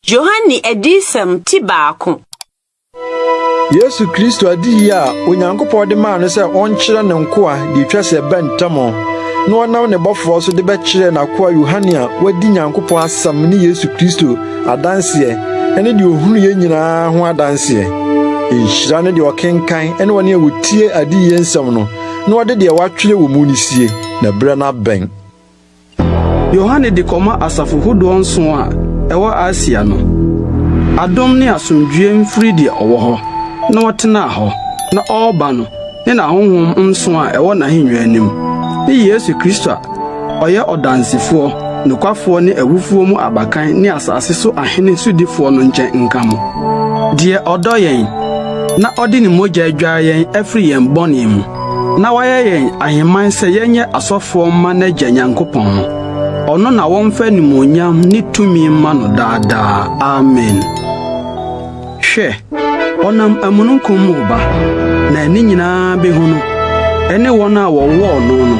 Yohane Adiyisɛm ti baako. Yesu Kristo adiyi a Onyankopɔn de maa no sɛ ɔnkyerɛ ne nkoa deɛ etwa sɛ ɛba ntɛm na ɔnam ne bɔfoɔ so de bɛkyerɛɛ n'akoa Yohane a wadi Nyankopɔn asɛm ne Yesu Kristo adanseɛ ne deɛ ohunuiɛ nyinaa ho adanseɛ. Nhyira ne deɛ ɔkenkan ne wɔn a wɔtie adiyie nsɛm no na wɔde deɛ wɔatwerɛ wɔ mu no sie, na berɛ no abɛn. Yohane de kɔma asafo hodoɔ nson a ɛwɔ Asia no: Adom ne asomdwoe mfiri deɛ ɔwɔ hɔ, na ɔtenaa hɔ, na ɔreba no ne n'ahonhom nson a ɛwɔ n'ahengua anim, ne Yesu Kristo a ɔyɛ ɔdansefoɔ nokwafoɔ ne awufoɔ mu abakan ne asase so ahene sodifoɔ no nkyɛn nka mo. Deɛ ɔdɔ yɛn, na ɔde ne mogya adware yɛn afiri yɛn bɔne mu, na wayɛ yɛn ahemman sɛ yɛnyɛ asɔfoɔ mma n'Agya Nyankopɔn no, ɔno na wɔmfa animuonyam ne tumi mma no daa daa. Amen. Hwɛ, ɔnam amununkum mu reba, na ani nyinaa behu no, ɛne wɔn a wɔwɔɔ no no,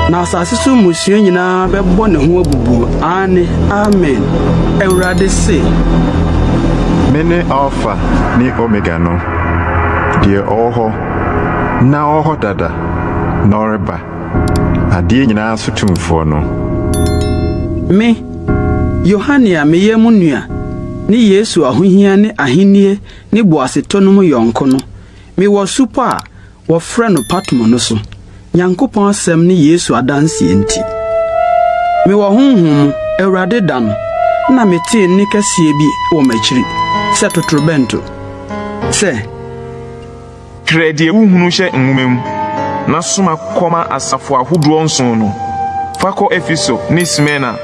na asase so mmusua nyinaa bɛbɔ ne ho abubuo. Aane, Amen. Awurade se, Mene Alfa ne Omega no, deɛ ɔwɔ hɔ, na ɔwɔ hɔ dada, na ɔreba, adeɛ nyinaa so tumfoɔ no. Me, Yohane a meyɛ mo nua, ne Yesu ahohia ne ahenni ne boasetɔ no mu yɔnko no, mewɔ supɔ a wɔfrɛ no Patmo no so, Nyankopɔn asɛm ne Yesu adanseɛ nti. Mewɔ honhom mu, Awurade da no, na metee nne kɛseɛ bi wɔ m'akyiri sɛ totorobɛnto, sɛ, Twerɛ deɛ wohunu hyɛ nwoma mu, na soma kɔma asafo ahodoɔ nson no. Fa kɔ Efeso ne Smirna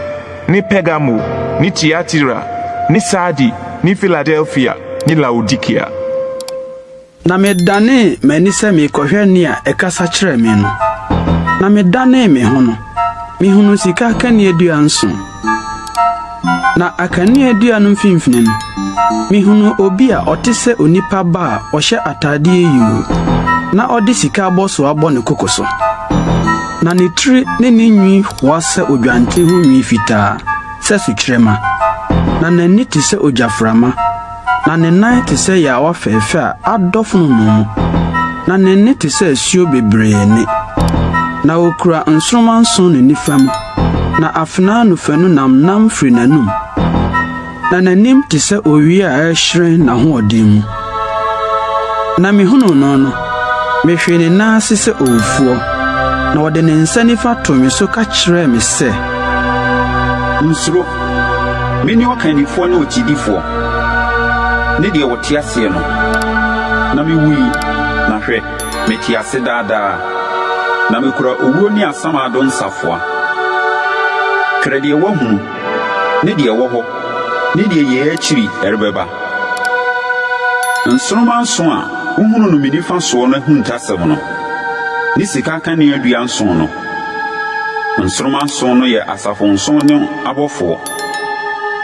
ne Pergamo ne Tiatira ne Sardi ne Filadelfia ne Laodikea. Na medanee m'ani sɛ merekɔhwɛ nne a ɛkasa kyerɛɛ me no. Na medanee me ho no, mihunuu sika akaneadua nson. Na akaneadua no mfimfini no, mihunuu obi a ɔte sɛ onipa ba a ɔhyɛ atade yuu, na ɔde sika abɔso abɔ ne koko so. Na ne tiri ne ne nwi hoa sɛ odwanten ho nwi fitaa sɛ sukyerɛmma. Na n'ani te sɛ ogyaframa, na ne nan te sɛ yaawa fɛɛfɛ a adɔ fononoo mu, na ne nne te sɛ asuo bebree nne. Na okura nsoromma nson ne nifa mu, na afenaa anofanu nnamnam firi n'anom. Na n'anim te sɛ owia a ɛrehyerɛn n'ahoɔden mu. Na mihunuu no no, mehwee ne nan ase sɛ owufoɔ, na ɔde ne nsa nifa too me so ka kyerɛɛ me sɛ, Nsuro! Mene ɔkannifoɔ ne okyidifoɔ, ne deɛ ɔte aseɛ no. Na miwui, na hwɛ, mete ase daa daa, na mikura owuo ne asamando nsafoa. Twerɛ deɛ woahunu, ne deɛ ɛwɔ hɔ, ne deɛ yei akyiri ɛrebɛba. Nsoromma nson a wohunu no me nifa soɔ no ahuntasɛm no, ne sika akaneadua nson no. Nsoromma nson no yɛ asafo nson no abɔfoɔ,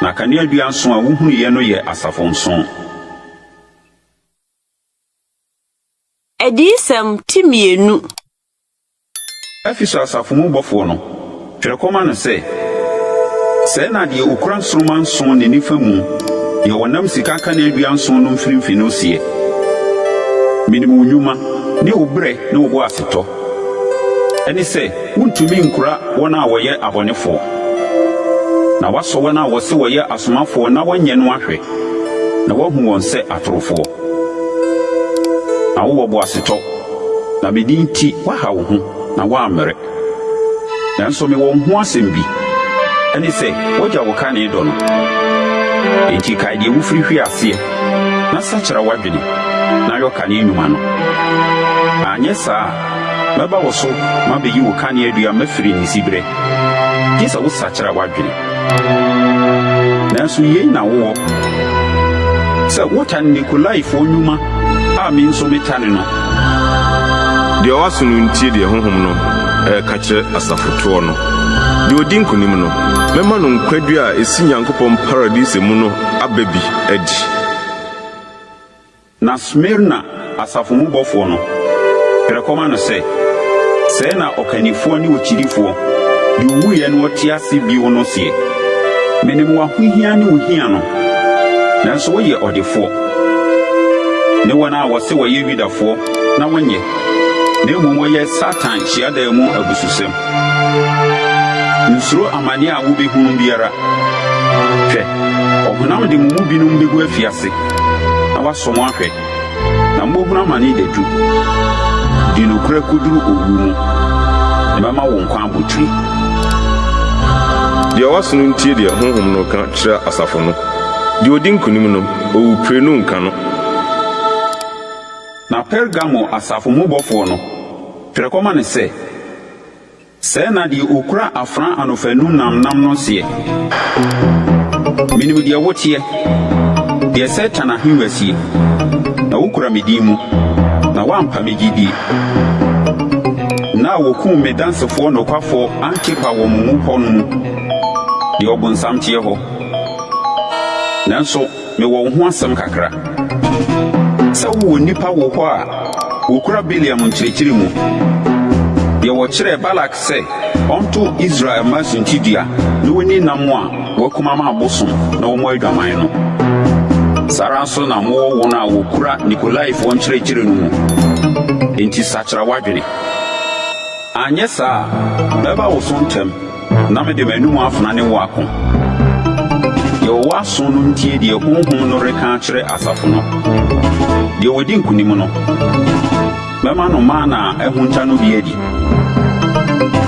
na kaneadua nson a wohunuiɛ no yɛ asafo nson. Adiyisɛm ti mmienu. Efeso asafo mu bɔfoɔ no, twerɛ kɔma no sɛ, Sɛɛ na deɛ okura nsoromma nson ne nifa mu, deɛ ɔnam sika akaneadua nson no mfimfini no seɛ, Minim wo nnwuma ne wo brɛ ne wo boasetɔ, ɛne sɛ wuntumi nkura wɔn a wɔyɛ abɔnefoɔ, na woasɔ wɔn a wɔse wɔyɛ asomafoɔ na wɔnyɛ no ahwɛ, na woahu wɔn sɛ atorofoɔ. Na wowɔ boasetɔ, na me din nti woahaw wo ho na woammrɛ. Nanso mewɔ wo ho asɛm bi, ɛne sɛ woagya wo kane dɔ no. Enti kae deɛ wofiri hwee aseɛ, na sakyera w'adwene, na yɔ kane nnwuma no. Anyɛ saa a, mɛba wo so mabeyi wo kaneadua mafiri ne siberɛ, gye sɛ wosakyera w'adwene. Nanso yei na wowɔ, sɛ wotane Nikolaifoɔ nnwuma a me nso metane no. Deɛ ɔwɔ aso no ntie deɛ Honhom no reka kyerɛ asafotoɔ no. Deɛ ɔdi nkonim no, mɛma no nkwa dua a ɛsi Nyankopɔn paradise mu no aba bi adi. Na Smirna asafo mu bɔfoɔ no, twerɛ kɔma no sɛ, Sɛɛ na ɔkannifoɔ ne okyidifoɔ, deɛ ɔwuiɛ na ɔte ase bio no seɛ, Menim w'ahohia ne wo hia no, Nanso woyɛ ɔdefoɔ. Ne wɔn a wɔse wɔyɛ Yudafoɔ na wɔnyɛ, na mmom wɔyɛ Satan hyiadan mu abususɛm. Nsuro amane a wubehunu biara. Hwɛ, ɔhonam de mo mu binom begu afiase, na wɔasɔ mo ahwɛ, na mubehunu amane dadu. Di nokorɛ koduru owu mu, na mɛma wo nkwa abotiri. Deɛ ɔwɔ aso no ntie deɛ Honhom no reka kyerɛ asafo no. Deɛ ɔdi nkonim no, owuprenu renka no. Na Pergamo asafo mu bɔfoɔ no, twerɛ kɔma no sɛ. Sɛɛ na deɛ ɔkura afena anofanu nnamnnam no seɛ, Menim deɛ woteɛ, deɛ Satan ahennwa sie, na wokura me din mu, na woampa me gyidie. Nna a wɔkum me dansefoɔ nokwafoɔ Antipa wɔ mo mu hɔ no mu, deɛ ɔbonsam teɛ hɔ. Nanso mewɔ wo ho asɛm kakra, sɛ wowɔ nnipa wɔ hɔ a wɔkura Bileam nkyerɛkyerɛ mu, deɛ wɔkyerɛɛ Balak sɛ ɔnto Israel mma suntidua na wɔnni nam a wɔakum ama abosom na wɔmmɔ adwaman no. Saa ara nso na mowɔ wɔn a wɔkura Nikolaifoɔ nkyerɛkyerɛ no mu. Enti sakyera w'adwene. Anyɛ saa a, mɛba wo so ntɛm. Na mede m'anom afena ne wo ako. Deɛ ɔwɔ aso no ntie deɛ Honhom no reka akyerɛ asafo no. Deɛ ɔdi nkonim no, mɛma no mana a ahunta no bi adi,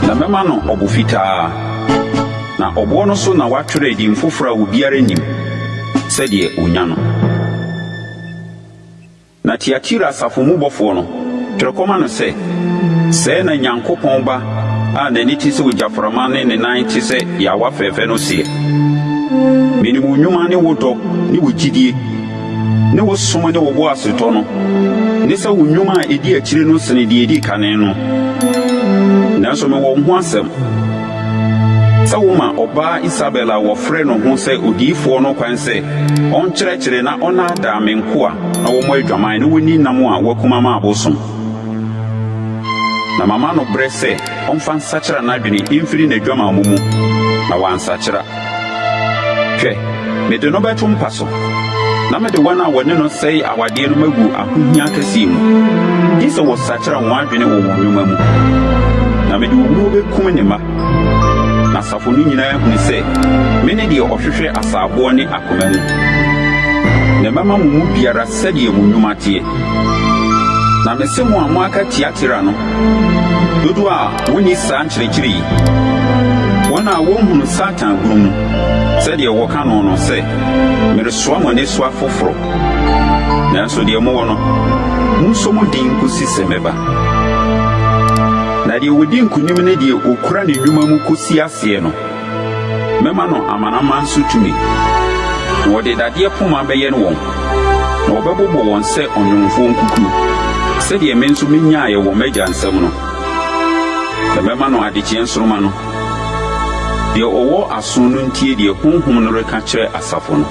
na mɛma no ɔbo fitaa, na ɔboɔ no so na wɔatwerɛ din foforɔ a obiara nnim, sɛdeɛ ɔnya no. Na Tiatira asafo mu bɔfoɔ no, twerɛ kɔma no sɛ, Sɛɛ na Nyankopɔn Ba a n'ani te sɛ ogyaframa ne ne nan te sɛ yaawa fɛɛfɛ no seɛ, Menim wo nnwuma ne wo dɔ ne wo gyidie ne wo som ne wo boasetɔ no, ne sɛ wo nnwuma a ɛdi akyire no sene deɛ ɛdi kane no. Nanso mewɔ wo ho asɛm. Sɛ woma ɔbaa Isabel a wɔfrɛ no ho sɛ odiyifoɔ no kwan sɛ ɔnkyerɛkyerɛ na ɔnnaadaa me nkoa na wɔmmɔ adwaman na wɔnni nam a wɔakum ama abosom. Na mama no berɛ sɛ ɔmfa nsakyera n'adwene mfiri n'adwamammɔ mu, na wansakyera. Hwɛ, mede no bɛto mpa so, na mede wɔn a wɔne no sɛe awadeɛ no magu ahohia kɛseɛ mu, gye sɛ wɔsakyera wɔn adwene wɔ wɔn nnwuma mu. Na mede owuo bɛkum ne mma, na asafo no nyinaa ahunu sɛ mene deɛ ɔhwehwɛ asaaboɔ ne akoma mu. Na mɛma mo mu biara sɛdeɛ mo nnwuma teɛ. Na mese mo a moaka Tiatira no, dodoɔ a wonni saa nkyerɛkyerɛ yi, wɔn a wɔnhunu Satan bunu mu, sɛdeɛ wɔka no no sɛ, Meresoa mo nnesoa foforɔ. Nanso deɛ mowɔ no, monsɔ mu den kɔsi sɛ mɛba. Na deɛ ɔdi nkonim ne deɛ ɔkura ne nnwuma mu kɔsi aseɛ no, Mɛma no amanaman so tumi, na wɔde dadeɛ poma bɛyɛn wɔn, na wɔbɛbobɔ wɔn sɛ ɔnwomfoɔ nkukuo, sɛdeɛ me nso menyaeɛ wɔ m'agya nsam no. Na mɛma no adekyeɛ nsoromma no. Deɛ ɔwɔ aso no ntie deɛ Honhom no reka kyerɛ asafo no.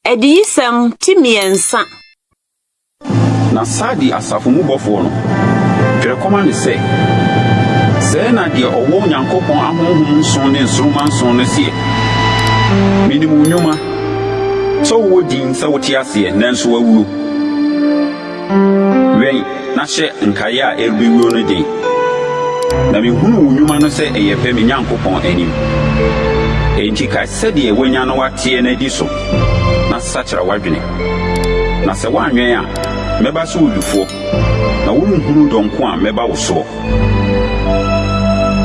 Adiyisɛm ti 3. Na Sardi asafo mu bɔfoɔ no, twerɛ kɔma no sɛ, Sɛɛ na deɛ ɔwɔ Onyankopɔn ahonhom nson ne nsoromma nson no seɛ, Menim wo nnwuma, sɛ wowɔ din sɛ wote aseɛ, nanso woawuo. Wɛn na hyɛ nkaeɛ a ɛrebɛwuo no den. Na mehunu wo nnwuma no sɛ ɛyɛ pɛ me Nyankopɔn anim. Enti kae sɛdeɛ woanya na woateɛ no adi so, na sakyera w'adwene. Na sɛ woanwɛn a, mɛba sɛ owifoɔ, na worenhunu dɔn ko a mɛba wo soɔ.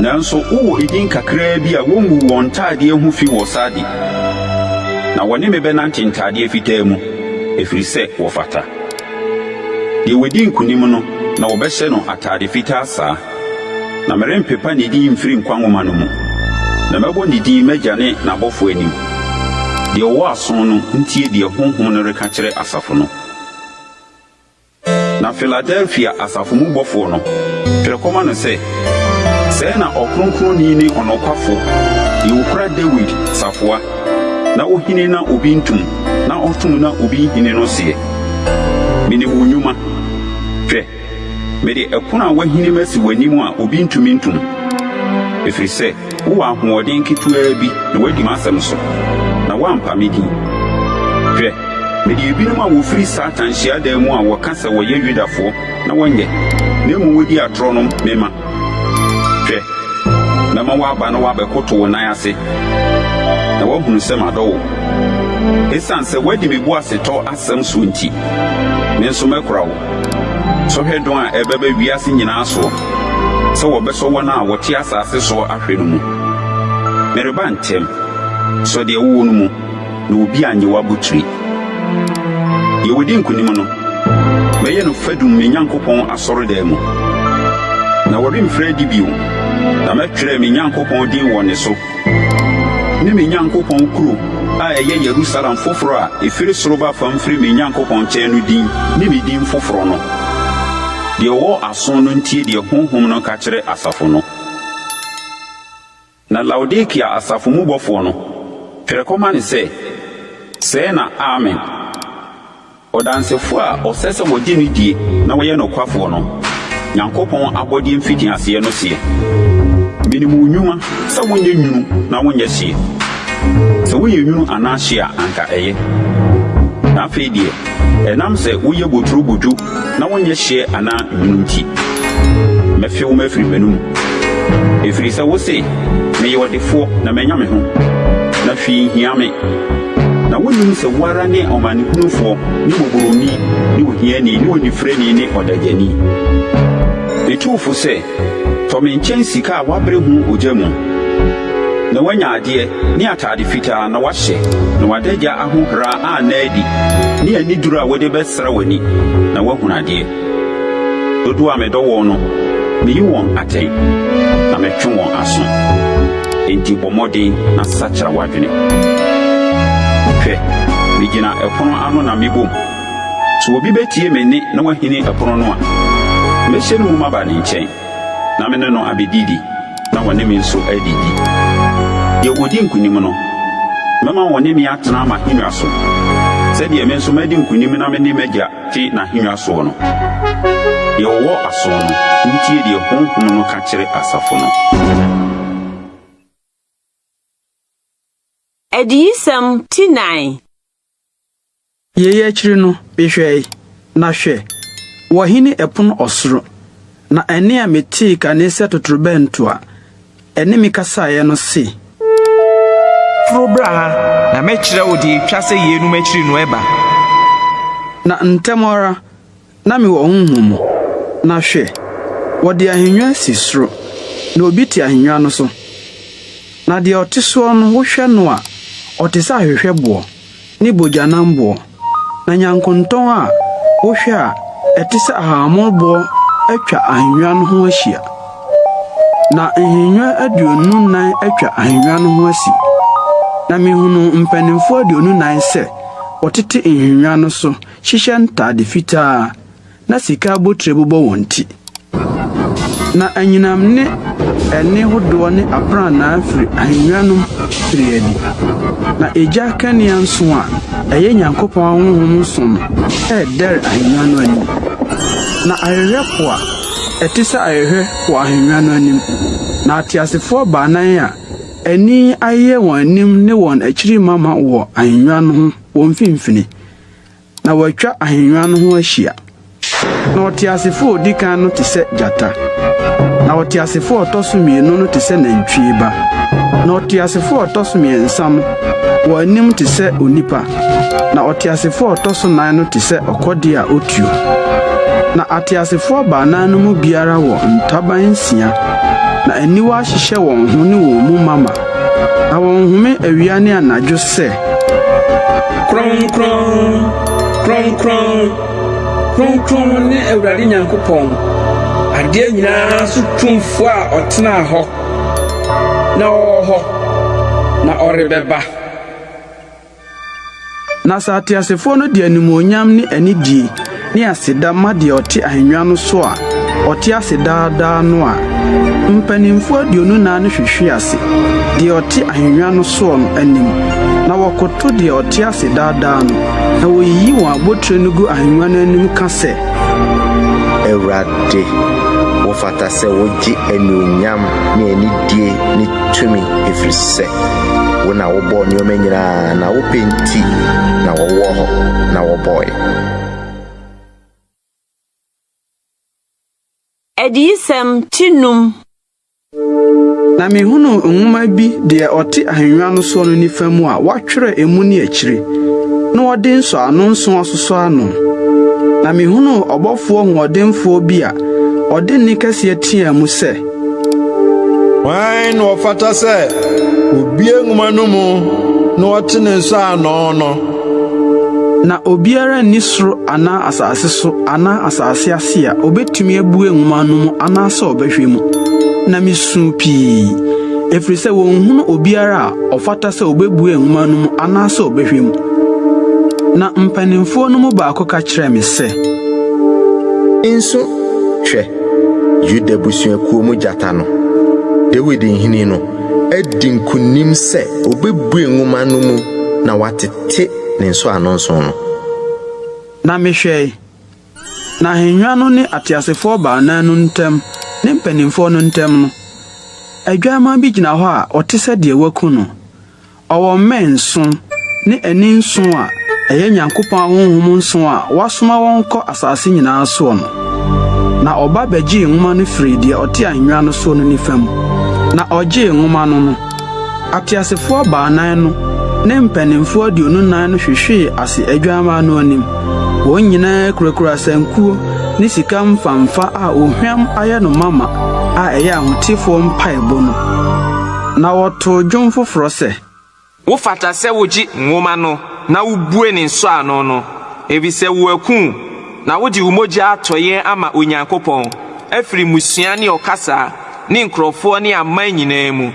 Nanso wowɔ edin kakraa bi a wonguu wɔn ntadeɛ ho fi wɔ Sardi, na wɔne me bɛnante ntadeɛ fitaa mu, ɛfiri sɛ wɔfata. Deɛ wadi nkonim no na wɔbɛhyɛ no atade fitaa saa, na merempepa ne din mfiri nkwa nwoma no mu, na mɛbɔ ne din m'Agya ne n'abɔfoɔ anim. Deɛ ɔwɔ aso no ntie deɛ Honhom no reka kyerɛ asafo no. Na Filadelfia asafo mu bɔfoɔ no, twerɛ kɔma no sɛ, Sɛɛ na Ɔkronkronni ne Ɔnokwafo, deɛ ɔkura Dawid safoa, na ɔhini na obi ntom, na ɔtom na obi nhini no seɛ, Menim wo nnwuma. Hwɛ, mede ɛpono a wɔahini masi w'anim a obi ntumi ntom. Ɛfiri sɛ wowɔ ahoɔden ketewaa bi na woadi m'asɛm so, na woampa me din. Hwɛ, mede ebinom a wɔfiri Satan hyiadan mu a wɔka sɛ wɔyɛ Yudafoɔ na wɔnyɛ, na mmom wɔdi atorɔ no mema. Hwɛ, mɛma wɔaba na wɔabɛkoto wo nan ase, na wɔahunu sɛ madɔ wo. Esiane sɛ woadi me boasetɔ asɛm so nti, me nso mɛkora wo. Sɔhwɛ dɔn a ɛbɛba wiase nyinaa soɔ sɛ wɔbɛsɔ wɔn a wɔte asase soɔ ahwɛ no mu. Mereba ntɛm. Sɔ deɛ wowɔ no mu, na obi annye w'abotiri. Deɛ ɔdi nkonim no, mɛyɛ no fadum me Nyankopɔn asɔredan mu, na ɔremfiri adi bio, na mɛtwerɛ me Nyankopɔn din wɔ ne so, ne me Nyankopɔn kuro a ɛyɛ Yerusalem foforɔ a ɛfiri soro ba fam firi me Nyankopɔn nkyɛn no din ne me din foforɔ no. Deɛ ɔwɔ aso no ntie deɛ Honhom no ka kyerɛ asafo no. Na Laodikea asafo mu bɔfoɔ no, twerɛ kɔma no sɛ, Sɛɛ na Amen, ɔdansefoɔ a ɔsɛ sɛ wɔgye no die na ɔyɛ nokwafoɔ no, Nyankopɔn abɔdeɛ mfitiaseɛ no seɛ, Menim wo nnwuma sɛ wonyɛ nwunu na wonyɛ hyeɛ. Sɛ woyɛ nwunu anaa hye a, anka ɛyɛ. Na afei deɛ, ɛnam sɛ woyɛ boturobodwo na wonyɛ hyeɛ anaa nwunu nti, mɛfe wo mafiri m'anomu. Ɛfiri sɛ wose, 'Meyɛ ɔdefoɔ na manya me ho, na hwee nhia me. Na wonnim sɛ wo ara ne ɔmanehunufoɔ ne mmɔborɔni ne ohiani ne onifirani ne ɔdagyani. Metu wo fo sɛ, tɔ me nkyɛn sika a wɔabere ho ogya mu, na woanya adeɛ, ne atade fitaa na woahyɛ, na w'adagya ahohora anna adi, ne aniduru a wode bɛsra w'ani, na woahunu adeɛ. Dodoɔ a medɔ wɔn no, meyi wɔn atɛn, na metwe wɔn aso. Enti bɔ mmɔden na sakyera w'adwene. Hwɛ, megyina ɛpono ano na mebom. Sɛ obi bɛtie me nne na wahini ɛpono no a, mɛhyɛ no mu maba ne nkyɛn, na me ne no abɛdidi, na ɔne me nso adidi. Deɛ ɔdi nkonim no, mɛma ɔne me atena m'ahennwa so, sɛdeɛ me nso madi nkonim na me ne m'Agya te n'ahennwa soɔ no. Deɛ ɔwɔ aso no, ntie deɛ Honhom no ka kyerɛ asafo no. Adiyisɛm ti 4. Yei akyiri no, mehwɛe, na hwɛ, wɔahini ɛpono ɔsoro, na ɛnne a metee kane sɛ totorobɛnto a ɛne me kasaeɛ no se. Foro bra ha, na mɛkyerɛ wo deɛ ɛtwa sɛ yeinom akyiri no ɛba. Na ntɛm ara na mewɔ honhom mu, na hwɛ, wɔde ahennwa asi soro, na obi te ahennwa no so. Na deɛ ɔte soɔ no, wohwɛ no a, ɔte sɛ ahwehwɛboɔ ne bogyanamboɔ, na nyankontɔn a wohwɛ a ɛte sɛ ahahammonoboɔ atwa ahennwa no ho ahyia. Na nhennwa 24 atwa ahennwa no ho asi. Na mihunuu mpanimfoɔ 24 sɛ wɔtete nhennwa no so hyehyɛ ntade fitaa na sika abotire bobɔ wɔn ti. Na anyinam ne ɛnne hodoɔ ne aprannaa firi ahennwa no mu firii adi. Na egya kanea nson a ɛyɛ Nyankopɔn ahonhom nson no redɛre ahennwa no anim. Na ahwehwɛ po a ɛte sɛ ahwehwɛ wɔ ahennwa no anim. Na ateasefoɔ baanan a ani ayeyɛ wɔn anim ne wɔn akyiri mama wɔ ahennwa no ho wɔ mfimfini. Na wɔatwa ahennwa no ho ahyia. Na ɔteasefo a odi kan no te sɛ gyata, na ɔteasefo a ɔtɔ so mmienu no te sɛ nantwie ba, na ɔteasefo a ɔtɔ so mmiɛnsa no wɔ anim te sɛ onipa, na ɔteasefo a ɔtɔ so nan no te sɛ ɔkɔdeɛ a otuo. Na ateasefoɔ baanan no mu biara wɔ ntaban nsia, na aniwa ahyehyɛ wɔn ho ne wɔn mu mama. Na wɔnhome awia ne anadwo sɛ. Kronkron, kronkron, kronkron ne Awurade Nyankopɔn, adeɛ nyinaa so tumfoɔ a ɔtenaa hɔ, na ɔwɔ hɔ, na ɔrebɛba. Na sɛ ateasefoɔ no de animuonyam ne anidie ne aseda ma deɛ ɔte ahennwa no so a ɔte ase daa daa no a, mpanimfoɔ 24 no hwehwe ase deɛ ɔte ahennwa no soɔ no anim, na wɔkoto deɛ ɔte ase daa daa no, na wɔyiyi wɔn abotire no gu ahennwa no anim ka sɛ. Awurade, wo. Wofata sɛ wogye anuonyam ne anidie ne tumi, ɛfiri sɛ wo na wobɔɔ nneɛma nyinaa, na wo pɛ nti na wɔwɔ hɔ na wɔbɔe. Adiyisɛm ti num. Na mihunuu nwoma bi deɛ ɔte ahengua no soɔ no nifa mu a wɔatwerɛ emu ne akyire, na wɔde nsɔano nson asosɔ ano. Na mihunuu ɔbɔfoɔ hoɔdenfoɔ bi a ɔde nne kɛseɛ teaa mu sɛ. Hwan na ɔfata sɛ obue nwoma no mu na ɔte ne nsɔano no? Na obiara nni soro anaa asase so anaa asase ase a obetumi abue nwoma no mu anaasɛ ɔbɛhwɛ mu. Na misuu pii, ɛfiri sɛ wɔnhunu obiara a ɔfata sɛ obebue nwoma no mu anaasɛ ɔbɛhwɛ mu. Na mpanimfoɔ no mu baako ka kyerɛɛ me sɛ. Nso hwɛ, Yuda abusuakuo mu gyata no, Dawid nhini no, adi nkonim sɛ obebue nwoma no mu na watete ne nsɔano nson no. Na mehwɛe, na ahennwa no ne ateasefoɔ baanan no ntam ne mpanimfoɔ no ntam no, adwammaa bi gyina hɔ a ɔte sɛ deɛ wɔaku no. Ɔwɔ mmɛn nson ne ani nson a ɛyɛ Nyankopɔn ahonhom nson a wɔasoma wɔn kɔ asase nyinaa soɔ no. Na ɔba bɛgyee nwoma no firii deɛ ɔte ahennwa no soɔ no nifa mu. Na ɔgyee nwoma no no, ateasefoɔ baanan no ne mpanimfoɔ 24 no hwehwee ase adwammaa no anim. Wɔn nyinaa kurakura asankuo ne sika mfamfa a ohwam ayɛ no mama a ɛyɛ ahotefoɔ mpaebɔ no. Na wɔtoo dwom foforɔ sɛ. Wofata sɛ wogye nwoma no na wubue ne nsɔano no, efisɛ wɔaku wo, na wode wo mogya atɔ yɛn ama Onyankopɔn afiri mmusua ne ɔkasa ne nkurɔfoɔ ne aman nyinaa mu,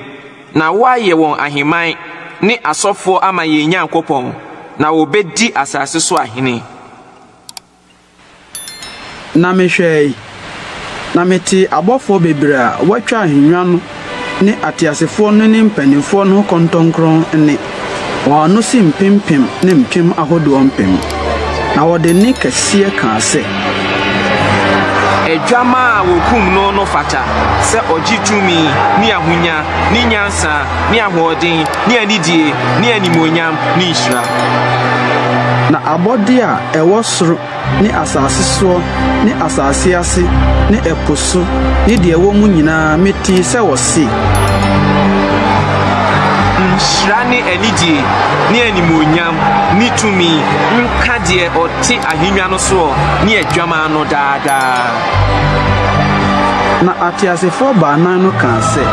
na woayɛ wɔn ahemman ne asɔfoɔ ama yɛn Nyankopɔn, na wɔbɛdi asase so ahene. Na mehwɛe, na metee abɔfoɔ bebree a wɔatwa ahennwa no ne ateasefoɔ no ne mpanimfoɔ no ho kɔntɔnkrɔn nne. Wɔn ano si mpempem ne mpem ahodoɔ mpem. Na wɔde nne kɛseɛ kaa sɛ. Adwammaa a wɔkum no no fata sɛ ɔgye tumi ne ahonya ne nyansa ne ahoɔden ne anidie ne animuonyam ne nhyira. Na abɔdeɛ a ɛwɔ soro ne asase soɔ ne asase ase ne ɛpo so ne deɛ ɛwɔ mu nyinaa, metee sɛ wɔse. Nhyira ne anidie ne animuonyam ne tumi nka deɛ ɔte ahennwa no soɔ ne Adwamaa no daa daa. Na ateasefoɔ baanan no kaa sɛ.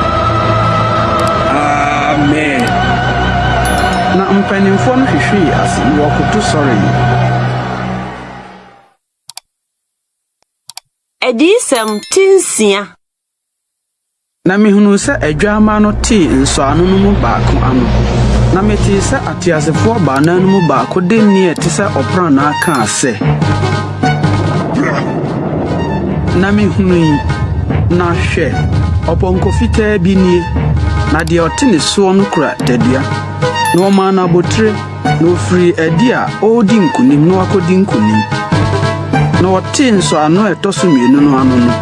Amen. Na mpanimfoɔ no hwehwee ase na wɔkoto sɔree. Adiyisɛm ti nsia. Na mihunuu sɛ Adwammaa no tee nsɔano no mu baako ano, na metee sɛ ateasefoɔ baanan no mu baako de nne a ɛte sɛ ɔprannaa kaa sɛ, Bra! Na mihunui, na hwɛ, ɔpɔnkɔ fitaa bi nie, na deɛ ɔte ne soɔ no kura tadua, na wɔmaa no abotire, Na ofirii adi a ɔredi nkonim na wakodi nkonim. Na ɔtee nsɔano a ɛtɔ so mmienu no ano no,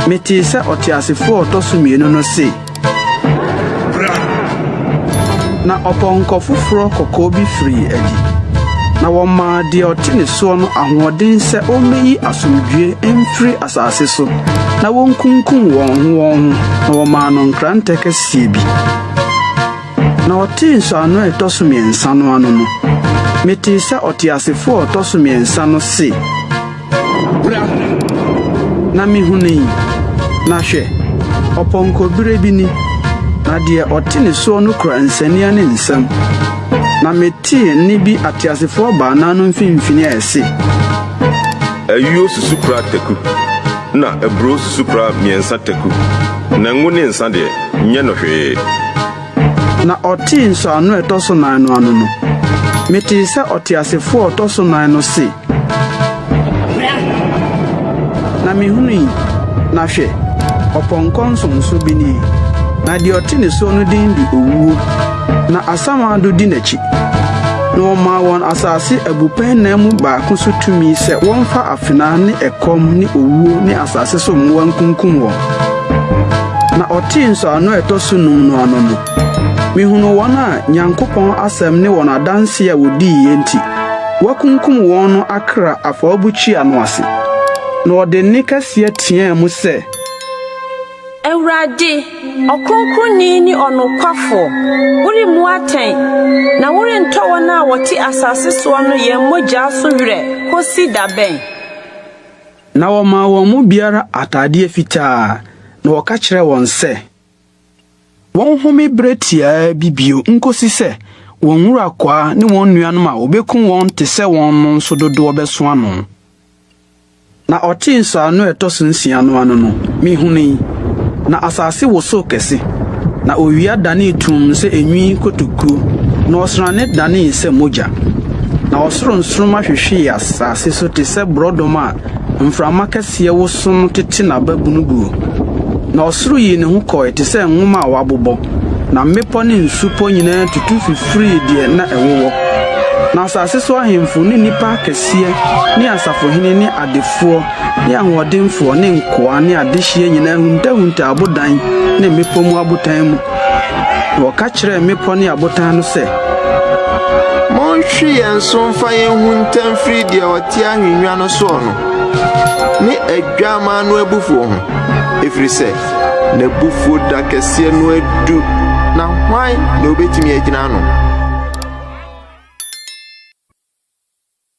metee sɛ ɔteasefo a ɔtɔ so mmienu no se, Bra! Na ɔpɔnkɔ foforɔ kɔkɔɔ bi firii adi, na wɔmaa deɛ ɔte ne soɔ no ahoɔden sɛ ɔmmɛyi asomdwoeɛ mfiri asase so na wɔnkunkum wɔn ho wɔn ho, na wɔmaa no nkrantɛ kɛseɛ bi. Na ɔtee nsɔano a ɛtɔ so mmiɛnsa no ano no, metee sɛ ɔteasefo a ɔtɔ so mmiɛnsa no se, Bra! Na mihunui, na hwɛ, ɔpɔnkɔbere bi ni, na deɛ ɔte ne soɔ no kura nsania ne nsam. Na metee nne bi ateasefoɔ baanan no mfimfini a ɛse. Ayuo susukora taku, na aburoo susukora mmiɛnsa taku, na ngo ne nsã deɛ, nyɛ no hwee. Na ɔtee nsɔano a ɛtɔ so nan no ano no, metee sɛ ɔteasefo a ɔtɔ so nan no se, Bra! Na mihunui, na hwɛ, ɔpɔnkɔ nsonso bi nie, na deɛ ɔte ne soɔ no din de Owuo, na Asamando di n'akyi. Na wɔmaa wɔn asase abupɛn nnan mu baako so tumi sɛ wɔmfa afenaa ne ɛkɔm ne owuo ne asase so mmoa nkunkum wɔn. Na ɔtee nsɔano a ɛtɔ so num no ano no, mihunuu wɔn a Nyankopɔn asɛm ne wɔn adanse a wodiiɛ nti, wɔakunkum wɔn no akra afɔrebukyia no ase. Na wɔde nne kɛseɛ teɛɛ mu sɛ. Awurade, Ɔkronkronni ne Ɔnokwafo, woremmu atɛn, na worentɔ wɔn a wɔte asase soɔ no yɛn mogya so werɛ kosi da bɛn? Na wɔmaa wɔn mu biara atadeɛ fitaa, na wɔka kyerɛɛ wɔn sɛ. Wɔnhome berɛ tiaa bi bio nkosi sɛ wɔn nwurakwaa ne wɔn nuanom a wobekum wɔn te sɛ wɔn no nso dodoɔ bɛso ano. Na ɔtee nsɔano a ɛtɔ so nsia no ano no, mihunui, na asase wosow kɛse, na owia danee tumm sɛ enwi kotokuo, na ɔsrane danee sɛ mogya. Na ɔsoro nsoromma hwehwee asase so te sɛ borɔdɔma a mframa kɛseɛ woso no tete n'ababunu guo. Na ɔsoro yii ne ho kɔe te sɛ nwoma a wɔabobɔ, na mmepɔ ne nsupɔ nyinaa tutu fifirii deɛ na ɛwowɔ. Na asase so ahemfo ne nnipa akɛseɛ ne asafohene ne adefoɔ ne ahoɔdenfoɔ ne nkoa ne adehyeɛ nyinaa huntahuntaa abodan ne mmepɔ mu abotan mu. Na wɔka kyerɛɛ mmepɔ ne abotan no sɛ. Monhwe yɛn so mfa yɛn nhunta mfiri deɛ ɔte ahennwa no soɔ no ne Adwammaa no abufuo ho, ɛfiri sɛ n'abufuo da kɛseɛ no adu, na hwan na ɔbɛtumi agyina ano?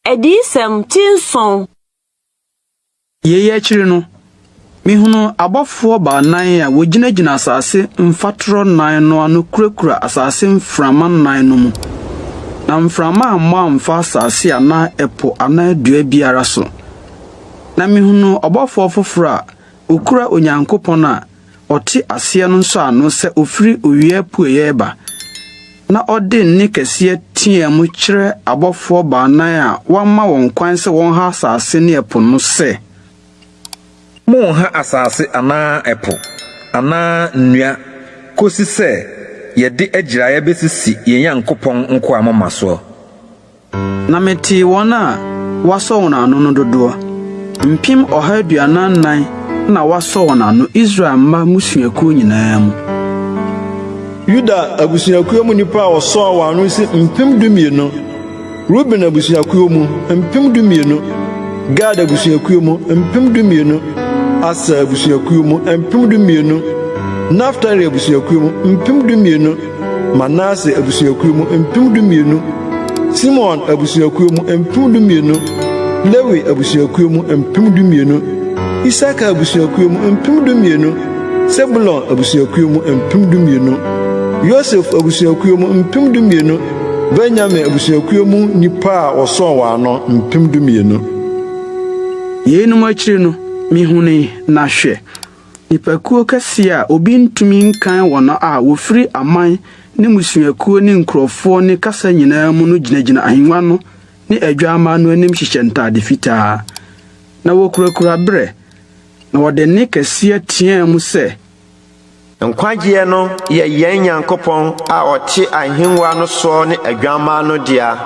Adiyisɛm ti nson. Yei akyiri no, mehunuu abɔfoɔ baanan a wɔgyinagyina asase mfatorɔ nnan no ano kurakura asase mframa nnan no mu, na mframa ammɔ amfa asase anaa ɛpo anaa dua biara so. Na mehunuu ɔbɔfoɔ foforɔ a ɔkura Onyankopɔn a ɔte aseɛ no nsɔano sɛ ɔfiri owia apueeɛ reba, na ɔde nne kɛseɛ teaa mu kyerɛ abɔfoɔ baanan a wɔama wɔn kwan sɛ wɔnha asase ne ɛpo no sɛ. Monnha asase anaa ɛpo anaa nnua kosi sɛ yɛde agyiraeɛ bɛsisi yɛn Nyankopɔn nkoa moma soɔ. Na metee wɔn a wɔasɔ wɔn ano no dodoɔ, 144,000 na wɔasɔ wɔn ano Israel mma mmusuakuo nyinaa mu. Yuda abusuakuo mu nnipa a wɔsɔɔ wɔn ano si 12,000, Ruben abusuakuo mu, 12,000, Gad abusuakuo mu, 12,000, Aser abusuakuo mu, 12,000, Naftali abusuakuo mu, 12,000, Manase abusuakuo mu 12,000, Simeon abusuakuo mu 12,000, Lewi abusuakuo mu 12,000, Isakar abusuakuo mu 12,000, Sebulon abusuakuo mu 12,000, Yosef abusuakuo mu 12,000, Benyamin abusuakuo mu nnipa a wɔsɔɔ wɔn ano 12,000. Yeinom akyiri no, mihunui, na hwɛ, Nnipakuo kɛseɛ a obi ntumi nkan wɔn a wɔfiri aman ne mmusuakuo ne nkurɔfoɔ ne kasa nyinaa mu no gyinagyina ahennwa no ne Adwammaa no anim hyehyɛ ntade fitaa, na wɔkurakura berɛ, na wɔde nne kɛseɛ teaa mu sɛ. Nkwagyeɛ no yɛ yɛn Nyankopɔn a ɔte ahennwa no soɔ ne Adwammaa no dea.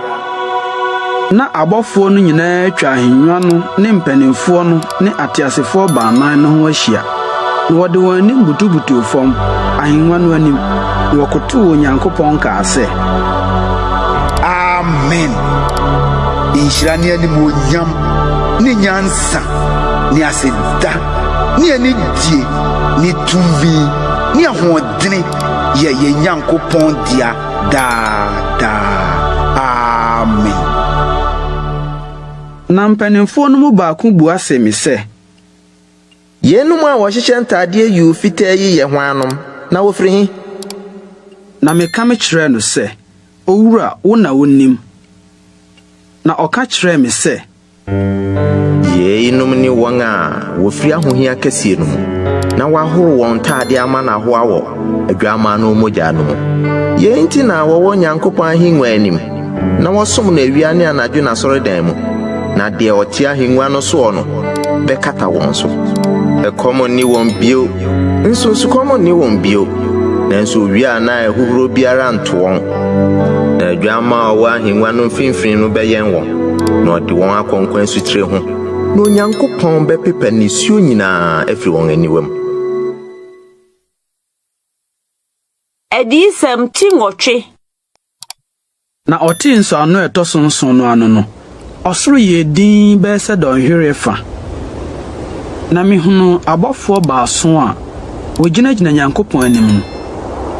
Ná abɔfoɔ no nyinaa atwa ahennwa no ne mpanimfoɔ no ne ateasefoɔ baanan no ho ahyia, na wɔde wɔn anim butubutuu fam, ahennwa no anim, na wɔkotoo Onyankopɔn kaa sɛ. Amen! Nhyira ne animuonyam ne nyansa ne aseda ne anidie ne tumi ne ahoɔdene yɛ yɛn Nyankopɔn dea daa daa. Amen. Na mpanimfoɔ no mu baako bua see me sɛ. Yeinom a wɔhyehyɛ ntadeɛ yuu fitaa yi yɛ hwannom, na wɔfiri he? Na meka mekyerɛɛ no sɛ, Owura, wo na wunim. Na ɔka kyerɛɛ me sɛ. Yeinom ne wɔn a wɔfiri ahohia kɛseɛ no mu, na wɔahoro wɔn ntadeɛ ama no ahoa wɔ Adwammaa no mogya no mu. Yei nti na wɔwɔ Nyankopɔn ahennwa anim, na wɔsom no awia ne anadwo n'asɔredan mu, na deɛ ɔte ahennwa no soɔ no bɛkata wɔn so. Ɛkɔm nne wɔn bio, nso nsukɔm nne wɔn bio, nanso owia anaa ahuhuro biara nto wɔn. Na. Adwammaa a ɔwɔ ahengua no mfimfini no bɛyɛn wɔn, na ɔde wɔn akɔ nkwa asutire ho, na Onyankopɔn bɛpepa nisuo nyinaa afiri wɔn aniwa mu. Adiyisɛm ti nwɔtwe. Na ɔtee nsɔano a ɛtɔ so nson no ano no, ɔsoro yɛɛ dinn bɛyɛ sɛ dɔnhwere fã. Na mihunuu abɔfoɔ baason a wogyinagyina Nyankopɔn anim no,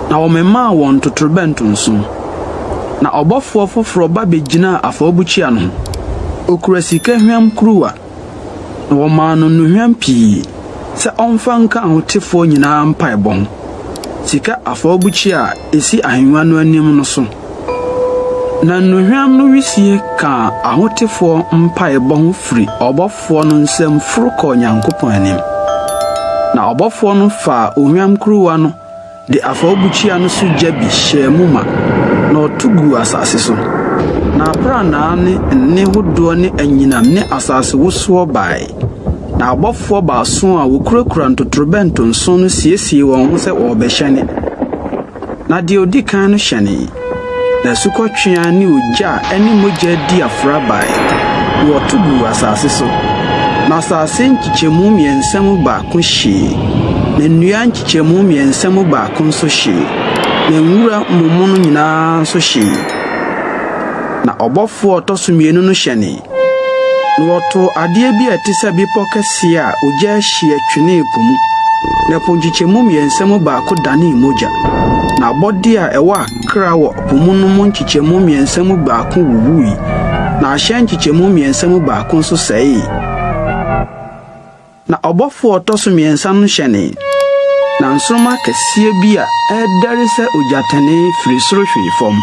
na wɔmemaa wɔn ntotorobɛnto nson. Na ɔbɔfoɔ foforɔ ba begyinaa afɔrebukyia no ho. Okura sika hwam kuruwa. Na wɔmaa no nnuhwam pii sɛ ɔmfa nka ahotefoɔ nyinaa mpaebɔ ho, sika afɔrebukyia a ɛsi ahennwa no anim no so. Na nnuhwam no wisie kaa ahotefoɔ mpaebɔ ho firi ɔbɔfoɔ no nsam foro kɔɔ Nyankopɔn anim. Na ɔbɔfoɔ no faa ohwam kuruwa no de afɔrebukyia no so gya bi hyɛɛ mu ma, na ɔto guu asase so. Na aprannaa ne nne hodoɔ ne anyinam ne asasewosoɔ bae. Na abɔfoɔ baason a wɔkurakura ntotorobɛnto nson no siesiee wɔn ho sɛ wɔrebɛhyɛne. Na deɛ ɔdi kan no hyɛnee. Na asukɔtweaa ne ogya a ɛne mogya adi afra bae, na wɔto guu asase so. Na asase nkyekyɛmu mmiɛnsa mu baako hyee, na nnua nkyekyɛmu mmiɛnsa mu baako nso hyee, na nwura momono nyinaa nso hyee. Na ɔbɔfoɔ a ɔtɔ so mmienu no hyɛnee. Na wɔtoo adeɛ bi a ɛte sɛ bepɔ kɛseɛ a ogya ahyeɛ twenee po mu, na po nkyekyɛmu mmiɛnsa mu baako danee mogya. Na abɔdeɛ a ɛwɔ akra wɔ po mu no mu nkyekyɛmu mmiɛnsa mu baako wuwui, na ahyɛn nkyekyɛmu mmiɛnsa mu baako nso sɛee. Na ɔbɔfo a ɔtɔ so mmiɛnsa no hyɛnee, na nsoromma kɛseɛ bi a ɛredɛre sɛ ogyatɛnee firi soro hwee fam,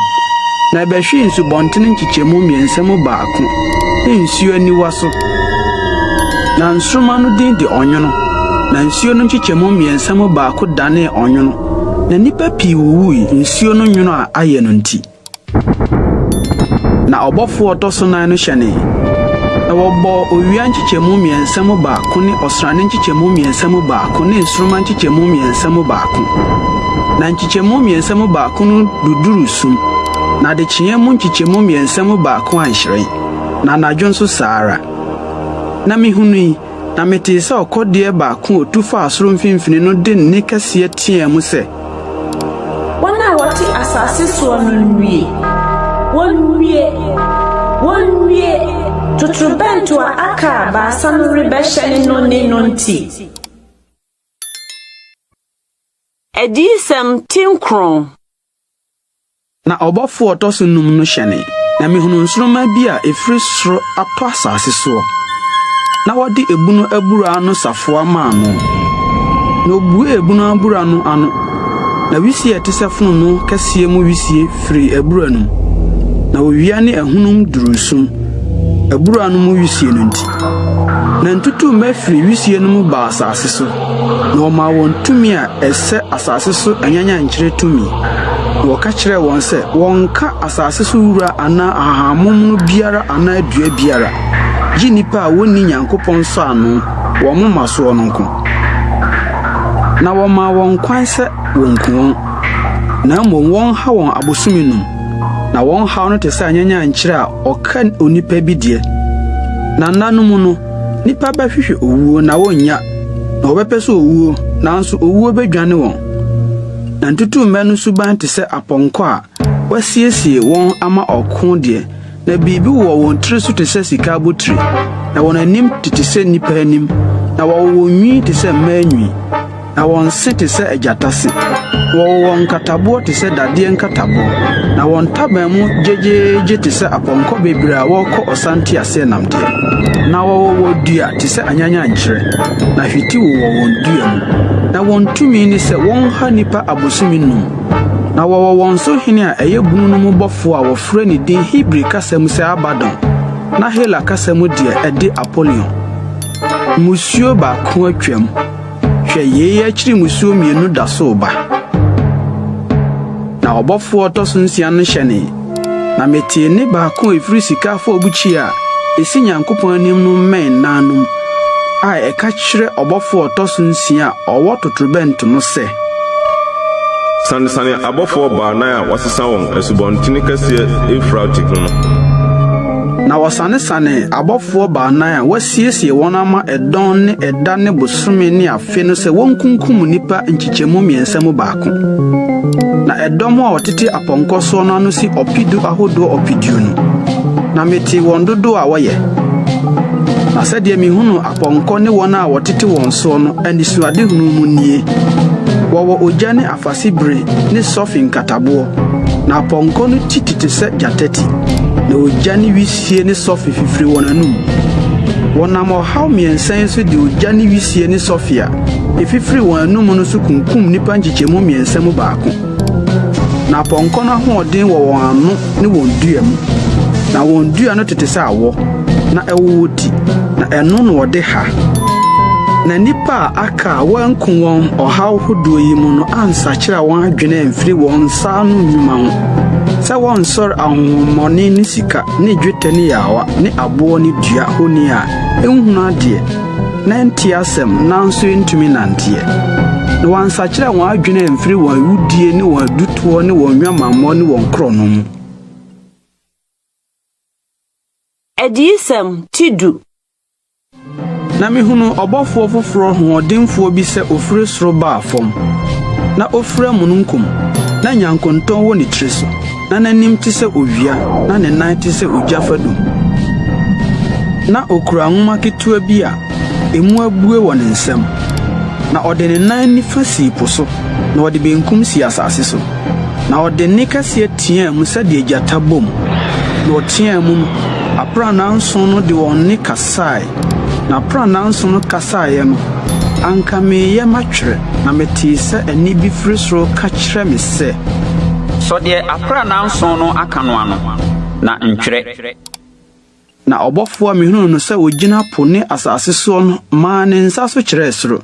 na ɛbɛhwee nsubɔntene nkyekyɛmu mmiɛnsa mu baako ne nsuo aniwa so. Na nsoromma no din de Ɔnwono, na nsuo no nkyekyɛmu mmiɛnsa mu baako danee ɔnwono, na nnipa pii wuwui nsuo no nwono a ayɛ no nti. Na ɔbɔfo a ɔtɔ so nan no hyɛnee, na wɔbɔɔ owia nkyekyɛmu mmiɛnsa mu baako ne ɔsrane nkyekyɛmu mmiɛnsa mu baako ne nsoromma nkyekyɛmu mmiɛnsa mu baako. Na nkyekyɛmu mmiɛnsa mu baako no duduruu sum, na adekyeeɛ mu nkyekyɛmu mmiɛnsa mu baako anhyerɛn, na anadwo nso saa ara. Na mihunui, na metee sɛ ɔkɔdeɛ baako a otu faa soro mfimfini no de nne kɛseɛ teɛɛ mu sɛ, Wɔn a wɔte asase soɔ no nnue! Wɔnnue! Wɔnnue! Totorobɛnto a aka a baasa no rebɛhyɛne no nne no nti. Adiyisɛm ti nkron. Na ɔbɔfo a ɔtɔ so num no hyɛnee, na mihunuu nsoromma bi a efiri soro atɔ asase soɔ, na wɔde ebunu abura ano safoa maa no. Na obuee ebunu abura no ano, na wisie a ɛte sɛ fononoo kɛseɛ mu wisie firii abura no mu, na owia ne ahunum duruu sum, abura no mu wisie no nti. Na ntutummɛ firii wisie no mu baa asase so, na wɔmaa wɔn tumi a ɛsɛ asase so anyanyankyerɛ tumi. Na wɔka kyerɛɛ wɔn sɛ wɔnnka asase so wura anaa ahahammono biara anaa dua biara, gye nnipa a wonni Nyankopɔn nsɔano wɔn moma soɔ no nko. Na wɔmaa wɔn kwan sɛ wonku wɔn, na mmom wɔnha wɔn abosome num. Na wɔn haw no te sɛ anyanyankyerɛ a ɔka onipa bi deɛ. Na nna no mu no, nnipa bɛhwehwɛ owuo na wonnya, na wɔbɛpɛ sɛ owuo, nanso owuo bedwane wɔn. Na ntutummɛ no suban te sɛ apɔnkɔ a wɔasiesie wɔn ama ɔko deɛ, na biribi wowɔ wɔn tiri so te sɛ sika abotire, na wɔn anim tete sɛ nnipa anim, na wɔwowɔ nwi te sɛ mmaa nwi. Na wɔn se te sɛ agyata se, na wɔwowɔ nkataboɔ te sɛ dadeɛ nkataboɔ, na wɔn ntaban mu gyegyeegye te sɛ apɔnkɔ bebree a wɔrekɔ ɔsa nteaseɛnam deɛ. Na wɔwowɔ dua te sɛ anyanyankyerɛ, na hweti wowɔ wɔn dua mu. Na wɔn tumi ne sɛ wɔnha nnipa abosome num. Na wɔwɔ wɔn so hene a ɛyɛ bunu no mu bɔfoɔ a wɔfrɛ ne din Hebri kasa mu sɛ Abadon, na Hela kasa mu deɛ ɛde Apolion. Mmusuo baako atwam. Hwɛ, yei akyiri mmusuo mmienu da so reba. Na ɔbɔfoɔ a ɔtɔ so nsia no hyɛnee, na metee nne baako a ɛfiri sika afɔrebukyia a ɛsi Nyankopɔn anim no mmɛn nan no mu a ɛka kyerɛ ɔbɔfoɔ a ɔtɔ so nsia a ɔwɔ totorobɛnto no sɛ. Sanesane abɔfoɔ baanan a wɔasesa wɔn asubɔntene kɛseɛ Eufrate ho no. Na wɔsanesanee abɔfoɔ baanan a wɔasiesie wɔn ama ɛdɔn ne ɛda ne bosome ne afe no sɛ wɔnkunkum nnipa nkyekyɛmu mmiɛnsa mu baako. Na ɛdɔm a wɔtete apɔnkɔ soɔ no ano si ɔpedu ahodoɔ ɔpeduonu, na metee wɔn dodoɔ a wɔyɛ. Na sɛdeɛ mehunuu apɔnkɔ ne wɔn a wɔtete wɔn soɔ no anisoadehunu mu nie, Wɔwɔ ogya ne afasebire ne sɔfe nkataboɔ, na apɔnkɔ no ti tete sɛ gyata ti, na ogya ne wisie ne sɔfe fifiri wɔn anom. Wɔnam ɔhaw mmiɛnsa yi so de ogya ne wisie ne sɔfe a efifiri wɔn anom no so kunkum nnipa nkyekyɛmu mmiɛnsa mu baako. Na apɔnkɔ no ahoɔden wɔ wɔn ano ne wɔn dua mu. Na wɔn dua no tete sɛ awɔ, na ɛwowɔ ti, na ɛno na wɔde ha. Na nnipa a aka a wɔanku wɔn ɔhaw hodoɔ yi mu no ansakyera wɔn adwene amfiri wɔn nsa ano nnwuma ho, sɛ wɔnsɔre ahonhommɔne ne sika ne dwetɛ ne yaawa ne aboɔ ne dua honi a ɛnhunu adeɛ na ɛnte asɛm nanso ɛntumi nnanteɛ. Na wɔansakyera wɔn adwene amfiri wɔn awudie ne wɔn adutoɔ ne wɔn nnwamammɔ ne wɔn korɔno mu. Adiyisɛm ti du. Na mihunuu ɔbɔfoɔ foforɔ hoɔdenfoɔ bi sɛ ɔfiri soro baa fam. Na ɔfira mununkum, na nyankontɔn wɔ ne tiri so, na n'anim te sɛ owia, na ne nan te sɛ ogya fadum. Na ɔkura nwoma ketewa bi a emu abue wɔ ne nsam. Na ɔde ne nan nifa sii po so, na ɔde benkum sii asase so. Na ɔde nne kɛseɛ teaa mu sɛdeɛ gyata bom. Na ɔteaa mu no, aprannaa nson no de wɔn nne kasae. Na aprannaa nson no kasaeɛ no, anka mereyɛ matwerɛ, na metee sɛ ɛnne bi firi soro reka kyerɛ me sɛ. Sɔ deɛ aprannaa nson no aka no ano, na ntwerɛ. Na ɔbɔfoɔ a mehunuu no sɛ ɔgyina po ne asase soɔ no maa ne nsa so kyerɛɛ soro,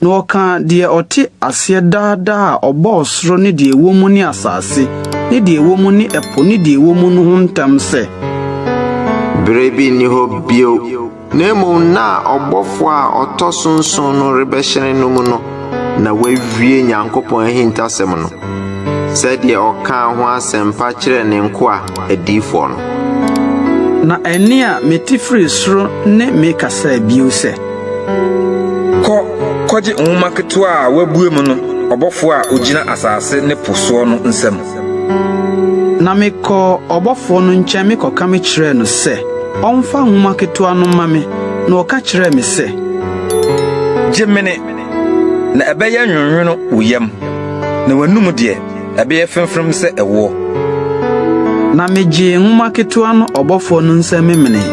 na ɔkaa deɛ ɔte aseɛ daa daa a ɔbɔɔ soro ne deɛ ɛwɔ mu ne asase ne deɛ ɛwɔ mu ne ɛpo ne deɛ ɛwɔ mu no ho ntam sɛ. Berɛ bi nni hɔ bio, na mmom nna a ɔbɔfoɔ a ɔtɔ so nson no rebɛhyɛne no mu no na wɔawie Nyankopɔn ahintasɛm no, sɛdeɛ ɔkaa ho asɛmpa kyerɛɛ ne nkoa adiyifoɔ no. Na ɛnne a mete firii soro ne me kasaa bio sɛ. Kɔ kɔgye nwoma ketewa a wɔabue mu no ɔbɔfoɔ a ɔgyina asase ne po soɔ no nsam. Na mekɔɔ ɔbɔfoɔ no nkyɛn mekɔka mekyerɛɛ no sɛ ɔmfa nwoma ketewa no mma me, na ɔka kyerɛɛ me sɛ. Gye mene, na ɛbɛyɛ nwononwono wo yam, na w'anom deɛ, ɛbɛyɛ fremfrem sɛ ɛwoɔ. Na megyee nwoma ketewa no ɔbɔfoɔ no nsam memenee,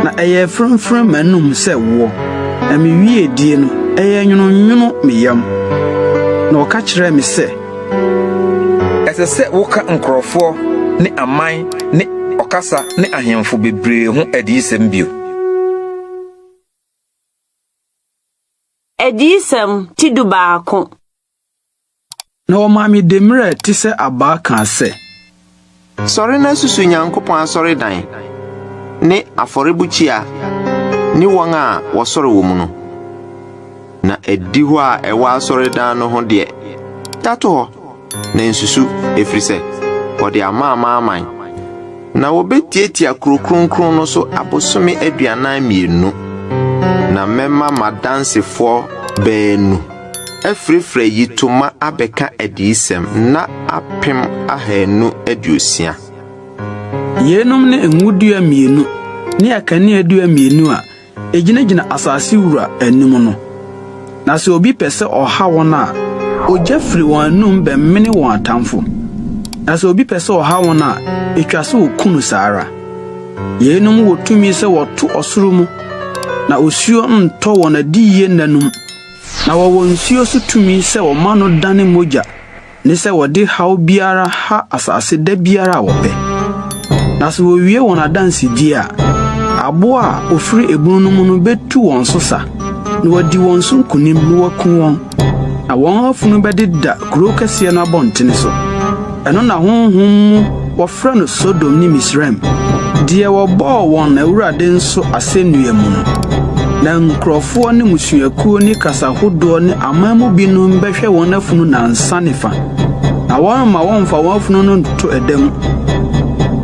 na ɛyɛɛ fremfrem m'anom sɛ woɔ, na mewiee die no, ɛyɛɛ nwononwono me yam. Na ɔka kyerɛɛ me sɛ. Ɛsɛ sɛ woka nkurɔfoɔ ne aman ne ɔkasa ne ahemfo bebree ho adiyisɛm bio. Adiyisɛm ti dubaako. Na wɔmaa me demmire a ɛte sɛ abaa kaa sɛ. Sɔre na susu Nyankopɔn asɔredan ne afɔrebukyia ne wɔn a wɔsɔre wɔ mu no. Na adihɔ a ɛwɔ asɔredan no ho deɛ, gya to hɔ, na nsusu, ɛfiri sɛ wɔde ama amanaman. Na wɔbɛtiatia kuro kronkron no so abosome 42, na mɛma m'adansefoɔ baanu afirafira ayitoma abɛka adiyisɛm nna 1260. Yeinom ne ngodua mmienu ne akaneadua mmienu a egyinagyina asase wura anim no. Na sɛ obi pɛ sɛ ɔha wɔn a, ogya firi wɔn anom bɛmene wɔn atamfo. Na sɛ obi pɛ sɛ ɔha wɔn a, etwa sɛ oku no saa ara. Yeinom wɔ tumi sɛ wɔto ɔsoro mu, na osuo ntɔ wɔn adiyie nna no mu. Na wɔwɔ nsuo so tumi sɛ wɔma no dane mogya ne sɛ wɔde haw biara ha asase da biara a wɔpɛ. Na sɛ wɔwie wɔn adansedie a, aboa a ɔfiri ebunu no mu no bɛtu wɔn so sa, na wadi wɔn so nkonim na waku wɔn, na wɔn afunu bɛdeda kurow kɛseɛ no abɔntene so. Ɛno na honhom mu wɔfrɛ no Sodom ne Misraim, deɛ wɔbɔɔ wɔn Awurade nso asɛnnua mu no. Na nkurɔfoɔ ne mmusuakuo ne kasa hodoɔ ne aman mu binom bɛhwɛ wɔn afunu nnansa ne fa, na wɔremma wɔmfa wɔn afunu no nto ɛda mu.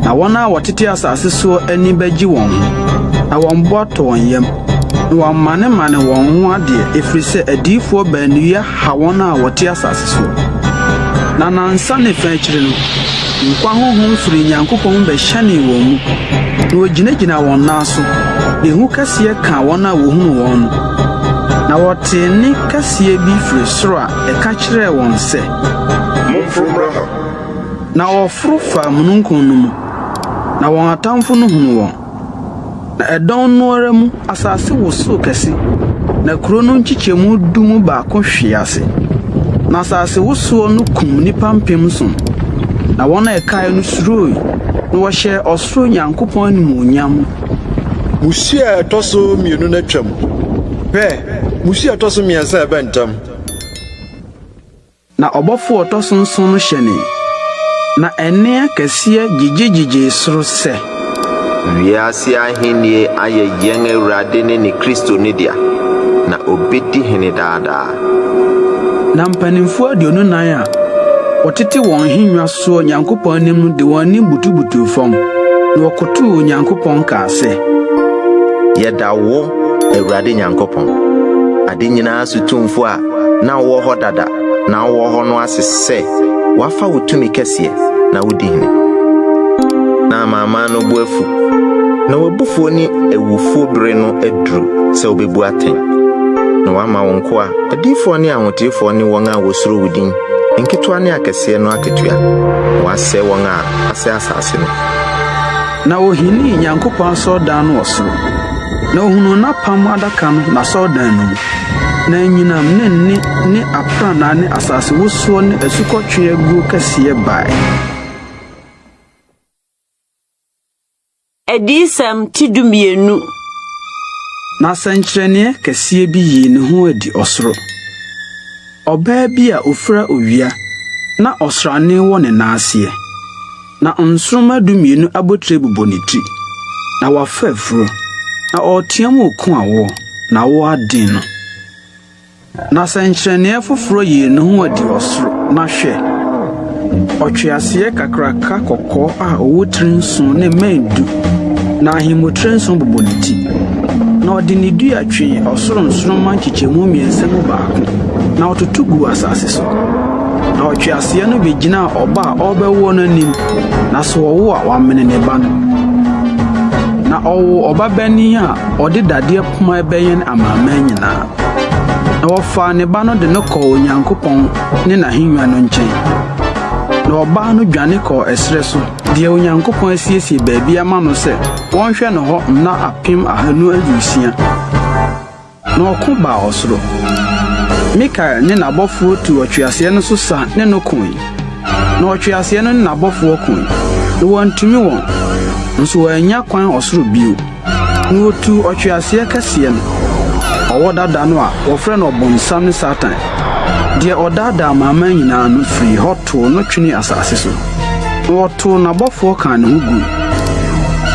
Na wɔn a wɔtete asase soɔ ani bɛgye wɔn ho, na wɔn bo atɔ wɔn yam, na wɔamanemane wɔn ho adeɛ, ɛfiri sɛ adiyifoɔ baanu yi aha wɔn a wɔte asase soɔ. Na nnansa ne fa akyiri no, nkwa honhom firii Nyankopɔn mu bɛhyɛnee wɔn mu, na wɔgyinagyinaa wɔn nan so, na ehu kɛseɛ kaa wɔn a wɔhunuu wɔn no. Na wɔtee nne kɛseɛ bi firi soro a ɛka kyerɛɛ wɔn sɛ. Momforo mmra ha! Na wɔforo faa mununkum no mu, na wɔn atamfo no hunuu wɔn. Na ɛdɔn no ara mu asase wosoo kɛse, na kurow no nkyekyɛmu du mu baako hwee ase. Na asase wosoɔ no kum nnipa mpemnson. Na wɔn a ɛkae no suroe, na wɔhyɛɛ ɔsoro Nyankopɔn animuonyam. Mmusua a ɛtɔ so mmienu no atwam. Hwɛ, mmusua a ɛtɔ so mmiɛnsa reba ntɛm. Na ɔbɔfo a ɔtɔ so nson no hyɛnee, na ɛnne akɛseɛ gyigye-gyigyee soro sɛ. Wiase ahenni ayɛ yɛn Awurade ne ne Kristo no dea, na obedi hene daa daa. Na mpanimfoɔ 24 a wɔtete wɔn nhennwa soɔ Nyankopɔn anim no de wɔn anim butubutuu fam, na wɔkotoo Onyankopɔn kaa sɛ. Yɛda wo, Awurade Nyankopɔn, ade nyinaa so Tumfoɔ a na wowɔ hɔ dada na wowɔ hɔ no ase sɛ woafa wo tumi kɛseɛ na wodi hene. Na amanaman no bo afu, na w'abufuo ne awufoɔ bere no aduru sɛ wobɛbu atɛn, na woama wo nkoa, adiyifoɔ ne ahoteefoɔ ne wɔn a wɔsuro wo din, nketewa ne akɛseɛ no akatua, na woasɛe wɔn a wɔasɛe asase no. Na ohinii Nyankopɔn asɔredan no wɔ soro, na ohunuu n'apam adaka no n'asɔredan no mu. Na anyinam ne nne ne aprannaa ne asasewosoɔ ne asukɔtweaa guo kɛseɛ bae. Adiyisɛm ti 12. Na sɛnkyerɛnneɛ kɛseɛ bi yii ne ho adi ɔsoro. Ɔbaa bi a ɔfira owia na ɔsrane wɔ ne nan aseɛ, na nsoromma 12 abotire bobɔ ne ti, na wafa afuro, na ɔreteam reko awoɔ, na awoɔ aden no. Na sɛnkyerɛnneɛ foforɔ yii ne ho adi ɔsoro, na hwɛ, ɔtweaseɛ kakraka kɔkɔɔ a ɔwɔ tiri nson ne mmɛn du, na ahemmotire nson bobɔ ne ti. Na ɔde ne dua twee ɔsoro nsoromma nkyekyɛmu mmiɛnsa mu baako, na ɔtoto guu asase so. Na ɔtweaseɛ no bɛgyinaa ɔba a ɔrebɛwoɔ no anim, na sɛ ɔwo a, wamene ne ba no. Na ɔwoo ɔbabanin a ɔde dadeɛ poma rebɛyɛn amanaman nyinaa. Na wɔfaa ne ba no de no kɔɔ Onyankopɔn ne n'ahennwa no nkyɛn. Na ɔbaa no dwane kɔɔ ɛserɛ so, deɛ Onyankopɔn asiesie baabi ama no sɛ wɔnhwɛ no hɔ nna 1260. Na ɔko baa ɔsoro. Mikael ne n'abɔfoɔ tuu ɔtweaseɛ no so sa ne no koe. Na ɔtweaseɛ no ne n'abɔfoɔ koe, na wɔantumi wɔn, nso wɔannya kwan ɔsoro bio. Na wotuu ɔtweaseɛ kɛseɛ no, ɔwɔ dada no a wɔfrɛ no Ɔbonsam ne Satan, deɛ ɔdaadaa amanaman nyinaa no firii hɔ too no twenee asase so, na wɔtoo n'abɔfoɔ kaa ne ho gui.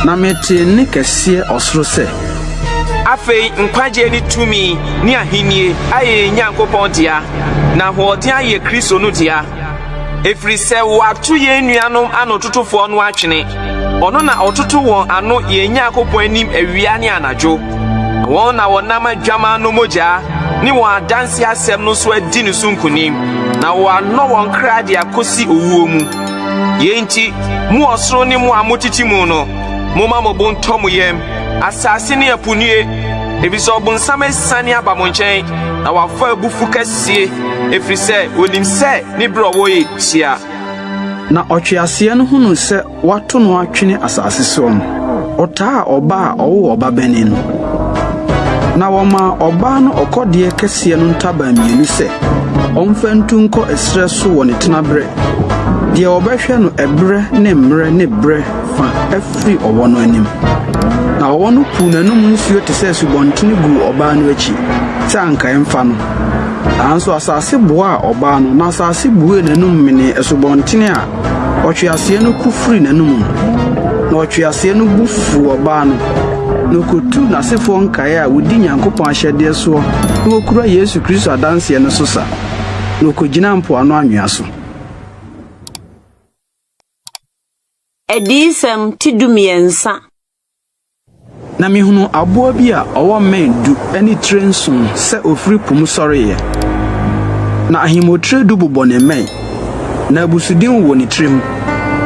Na metee nne kɛseɛ ɔsoro sɛ. Afei nkwagyeɛ ne tumi ne ahennie ayɛ yɛn Nyankopɔn dea, na ahoɔden ayɛ Kristo no dea. Ɛfiri sɛ wɔato yɛn nuanom anototofoɔ no atwene. Ɔno na ɔtoto wɔn ano yɛn Nyankopɔn anim awia ne anadwo. Na wɔn na wɔnam adwammaa no mogya ne wɔn adanse asɛm no so adi ne so nkonim, na wɔannɔ wɔn kra de akosi owuo mu. Yei nti, mo ɔsoro ne mo a motete mu no, momma mo bo ntɔ mo yam, asase ne ɛpo nnue, efisɛ ɔbonsam asiane aba mo nkyɛn, na wafa abufu kɛseɛ, ɛfiri sɛ ɔnim sɛ ne berɛ a ɔwɔ yɛ tia. Na ɔtweaseɛ no hunuu sɛ wɔato no atwene asase soɔ no, ɔtaa ɔbaa a ɔwoo ɔbabanin no. Na wɔmaa ɔbaa no ɔkɔdeɛ kɛseɛ no ntaban mmienu sɛ ɔmfa ntu nkɔ ɛserɛ so wɔ ne tenaberɛ, deɛ wɔbɛhwɛ no ɛberɛ ne mmerɛ ne berɛ fa afiri ɔwɔ no anim. Na ɔwɔ no puu n'anom nsuo te sɛ asubɔntene guu ɔbaa no akyi sɛ anka ɛmfa no. Nanso asase boaa ɔbaa no, na asase buee n'anom menee asubɔnten a ɔtweaseɛ no ku firii n'anom no. Na ɔtweaseɛ no bo fuu ɔbaa no, Na ɔkɔtuu n'asefoɔ nkaeɛ a wɔdi Nyankopɔn ahyɛdeɛ soɔ na wɔkura Yesu Kristo adanseɛ no so sa, na ɔkɔgyinaa mpoano anwea so. Adiyisɛm ti 13. Na mehunuu aboa bi a ɔwɔ mmɛn du ne tire nson sɛ ɔfiri po mu sɔreeɛ. Na ahemmotire du bobɔ ne mmɛn, na abusudin wowɔ ne tiri ho.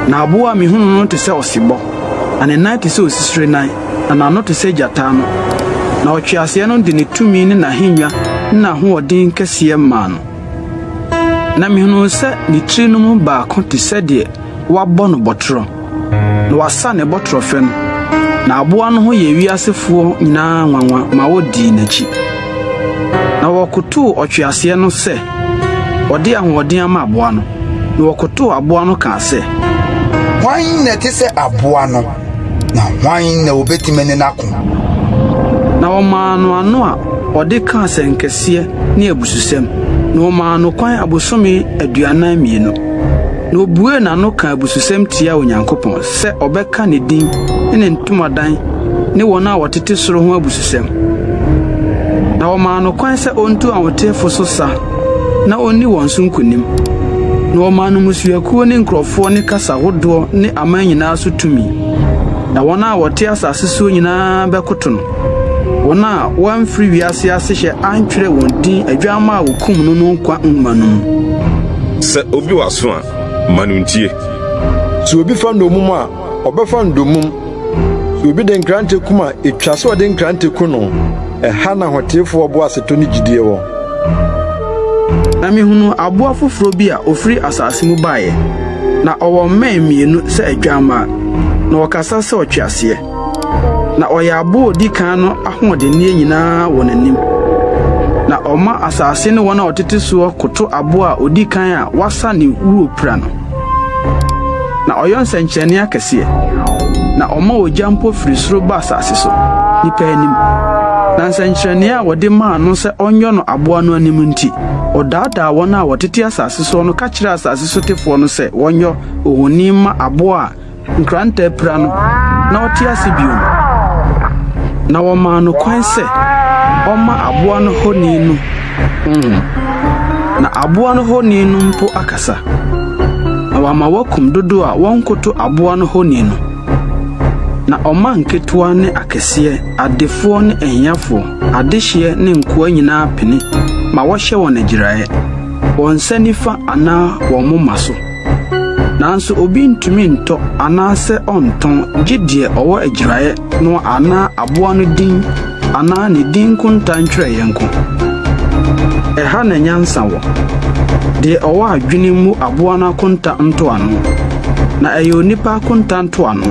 Na aboa a mehunuu no te sɛ ɔsebɔ, na ne nan te sɛ osisire nan, na n'ano te sɛ gyata ano. Na ɔtweaseɛ no de ne tumi ne n'ahennwa ne n'ahoɔden kɛseɛ maa no. Na mehunuu sɛ ne tiri no mu baako te sɛ deɛ wɔabɔ no bɔtorɔ, na wɔasa ne bɔtorɔfɛ no. Na aboa no ho yɛɛ wiasefoɔ nyinaa nwanwa ma wodii n'akyi. Na wɔkotow ɔtweaseɛ no sɛ ɔde ahoɔden ama aboa no, na wɔkotow aboa no kaa sɛ. Hwan na ɛte sɛ aboa no, na hwan na obetumi ne no ako? Na wɔmaa no ano a ɔde ka asɛnkɛseɛ ne abususɛm, na wɔmaa no kwan abosome 42. Na obuee n'ano kaa abususɛm tiaa Onyankopɔn sɛ ɔbɛka ne din ne ne ntomadan ne wɔn a wɔtete soro ho abususɛm. Na wɔmaa no kwan sɛ ontu ahotefo so sa na onni wɔn so nkonim. Na wɔmaa no mmusuakuo ne nkurɔfoɔ ne kasa hodoɔ ne aman nyinaa so tumi. Na wɔn a wɔte asase soɔ nyinaa bɛkoto no, wɔn a wɔamfiri wiase asehyɛ antwerɛ wɔn din Adwammaa a wɔkum no no nkwa nwoma no mu. Sɛ obi wɔ aso a, ma no ntie. Sɛ obi fa nnommum a, ɔbɛfa nnommum. Sɛ obi de nkrante kum a, etwa sɛ ɔde nkrante ku no. Ɛha na ahoteefoɔ boasetɔ ne gyidie wɔ. Na mehunuu aboa foforɔ bi a ɔfiri asase mu baeɛ, na ɔwɔ mmɛn mmienu sɛ adwammaa, na ɔkasa sɛ ɔtweaseɛ. Na ɔyɛ aboa a ɔdi kan no ahoɔdenneɛ nyinaa wɔ n'anim. Na ɔma asase ne wɔn a wɔtete soɔ koto aboa a ɔdi kan a wɔasa ne wuopira no. Na ɔyɔ nsɛnkyerɛnne akɛseɛ, na ɔma ogya mpo firi soro ba asase so, nnipa anim. Na nsɛnkyerɛnne a wɔde maa no sɛ ɔnyɔ no aboa no anim nti, ɔdaadaa wɔn a wɔtete asase soɔ no ka kyerɛɛ asase sotefoɔ no sɛ wɔnyɔ ohoni mma aboa a nkrantɛ apira no na ɔte ase bio no. Na wɔmaa no kwan sɛ ɔmma aboa no honi no honhom, na aboa no honi no mpo akasa, na wama wɔakum dodow a wɔnkoto aboa no honi no. Na ɔma nketewa ne akɛseɛ, adefoɔ ne ahiafoɔ, adehyeɛ ne nkoa nyinaa pene ma wɔhyɛ wɔn agyiraeɛ, wɔn nsa nifa anaa wɔn moma so. Nanso obi ntumi ntɔ anaasɛ ɔntɔn gye deɛ ɔwɔ agyiraeɛ no anaa aboa no din anaa ne din nkonta ntwerɛeɛ nko. Ɛha na nyansa wɔ. Deɛ ɔwɔ adwene mmu aboa no akonta ntoano, na ɛyɛ onipa akonta ntoano,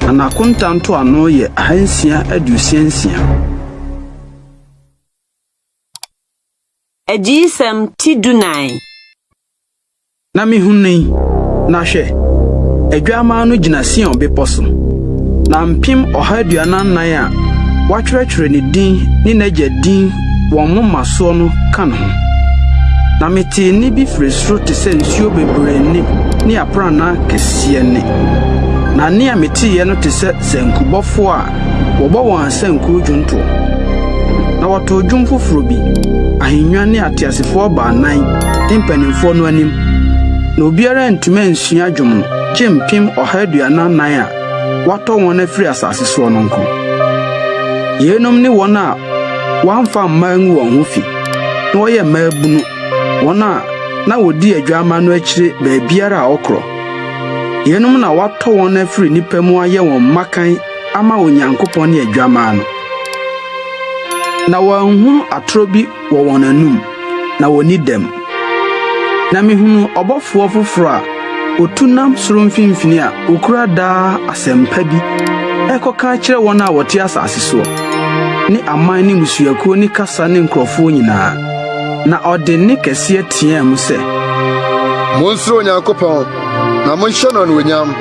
na n'akonta ntoano yɛ 666. Adiyisɛm ti 14. Na mihunui, na hwɛ, Adwammaa no gyina Sion bepɔ so, na 144,000 a wɔatwerɛtwerɛ ne din ne n'Agya din wɔn moma soɔ no ka ne ho. Na metee nne bi firi soro te sɛ nsuo bebree nne ne aprannaa kɛseɛ nne. Na nne a meteeɛ no te sɛ sankubɔfoɔ a wɔbɔ wɔn asankuo dwontoɔ. Na wɔtoo dwom foforɔ bi, ahennwa ne ateasefoɔ baanan ne mpanimfoɔ no anim. Na obiara antumi ansua dwom no, gye 144,000 a wɔatɔ wɔn afiri asase soɔ no nko. Yeinom ne wɔn a wɔamfa mmaa angu wɔn ho fi, na wɔyɛ mmaabunu, wɔn a na wɔdi Adwammaa no akyire baabiara a ɔkorɔ. Yeinom na wɔatɔ wɔn afiri nnipa mu ayɛ wɔn mmakan ama Onyankopɔn ne Adwammaa no. Na wɔanhunu atorɔ bi wɔ wɔn anom, na wɔnni dɛm. Na mihunuu ɔbɔfoɔ foforo a otu nam soro mfimfini a okura daa asɛmpa bi rekɔka akyerɛ wɔn a wɔte asase soɔ, ne aman ne mmusuakuo ne kasa ne nkurɔfoɔ nyinaa. Na ɔde nne kɛseɛ teɛɛ mu sɛ. Monsuro Onyankopɔn, na monhyɛ no anuonyam,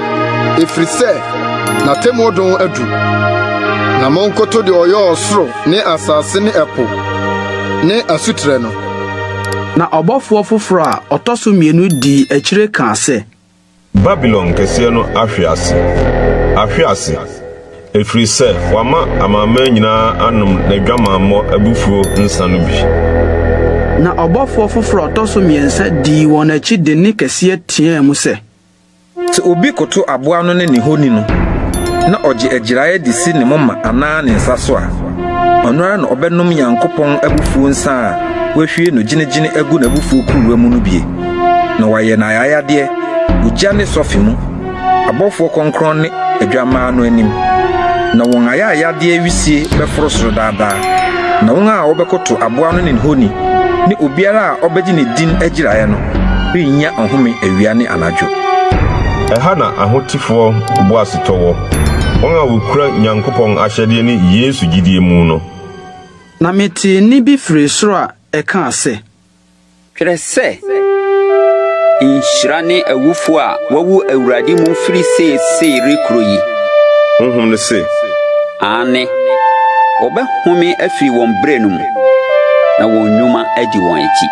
ɛfiri sɛ n'atemmuo dɔn adu. Na monkoto deɛ ɔyɔɔ ɔsoro ne asase ne ɛpo ne asuterɛ no. Na ɔbɔfoɔ foforɔ a ɔtɔ so mmienu dii akyire kaa sɛ. Babilon kɛseɛ no ahwe ase! Ahwe ase! Ɛfiri sɛ wama amanaman nyinaa anom n'adwamammɔ abufuo nsã no bi. Na ɔbɔfoɔ foforɔ a ɔtɔ so mmiɛnsa dii wɔn akyi de nne kɛseɛ teaa mu sɛ. Sɛ obi koto aboa no ne ne honi no, na ɔgye agyiraeɛ de si ne moma anaa ne nsa so a, ɔno ara na ɔbɛnom Nyankopɔn abufuo nsã a wahwie no gyenegyene agu n'abufuo kuruwa mu no bie, na wɔayɛ no ayayadeɛ, ogya ne sɔfe mu, abɔfoɔ kronkron ne Adwammaa no anim. Na wɔn ayayadeɛ wisie bɛforo soro daa daa, na wɔn a wɔbɛkoto aboa no ne ne honi, ne obiara a ɔbɛgye ne din agyiraeɛ no, rennya ɔhome awia ne anadwo. Ɛha na ahotefoɔ boasetɔ wɔ, wɔn a wɔkura Nyankopɔn ahyɛdeɛ ne Yesu gyidie mu no. Na metee nne bi firii soro a ɛkaa sɛ. Twerɛ sɛ, Nhyira ne awufo a wɔawu Awurade mu firi seesei rekorɔ yi. Honhom no se. Aane, wɔbɛhome afiri wɔn brɛ no mu, na wɔn nnwuma adi wɔn akyi.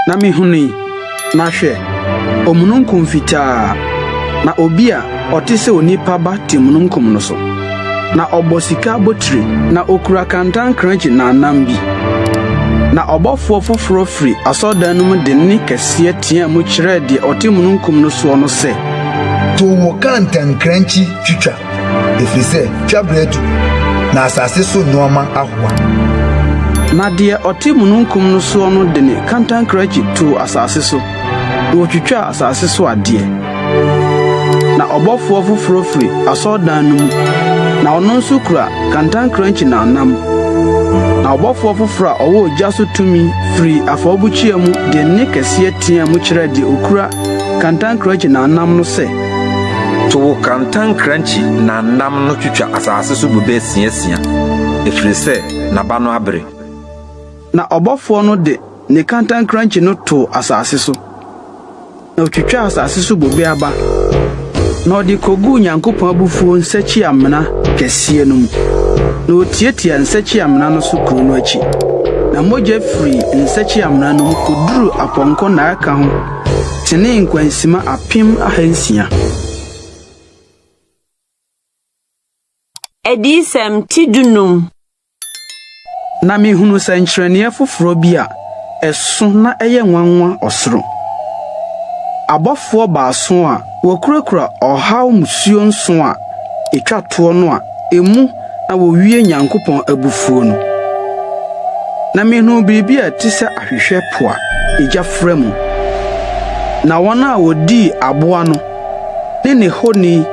Na mihunui, na hwɛ, omununkum fitaa, na obi a ɔte sɛ onipa ba te mununkum no so. Na ɔbɔ sika abotiri, na okura kantankrankyi nnamnam bi. Na ɔbɔfoɔ foforɔ firi asɔredan no mu de nne kɛseɛ teaa mu kyerɛɛ deɛ ɔte mununkum no soɔ no sɛ. Tow wo kantankrankyi twitwa, ɛfiri sɛ twaberɛ adu, na asase so nnoɔma ahoa. Na deɛ ɔte mununkum no soɔ no de ne kantankrankyi too asase so, na wɔtwitwaa asase so adeɛ. Na ɔbɔfoɔ foforɔ firi asɔredan no mu, na ɔno nso kura kantankrankyi nnamnam. Na ɔbɔfoɔ foforɔ a ɔwɔ ogya so tumi firii afɔrebukyia mu de nne kɛseɛ teaa mu kyerɛɛ deɛ ɔkura kantankrankyi nnamnam no sɛ. To wo kantankrankyi nnamnam no twitwa asase so bobe asia-asia, ɛfiri sɛ n'aba no abere. Na ɔbɔfoɔ no de ne kantankrankyi no too asase so. Na otwitwaa asase so bobe aba, na ɔde koguu Nyankopɔn abufuo nsakyi-amena kɛseɛ no mu. Na otiatiaa nsakyi-amena no so kuro no akyi, na mogya firii nsakyi-amena no mu koduruu apɔnkɔ nnareka ho tenee nkwansima 6000. Adiyisɛm ti dunum. Na mihunuu sɛnkyerɛnneɛ foforɔ bi a ɛso na ɛyɛ nwanwa ɔsoro. Abɔfoɔ baason a wɔkurakura ɔhaw mmusuo nson a etwa toɔ no a emu na wɔwie Nyankopɔn abufuo no. Na mihunuu biribi a ɛte sɛ ahwehwɛ po a egya fra mu. Na wɔn a wɔdii aboa no ne ne honi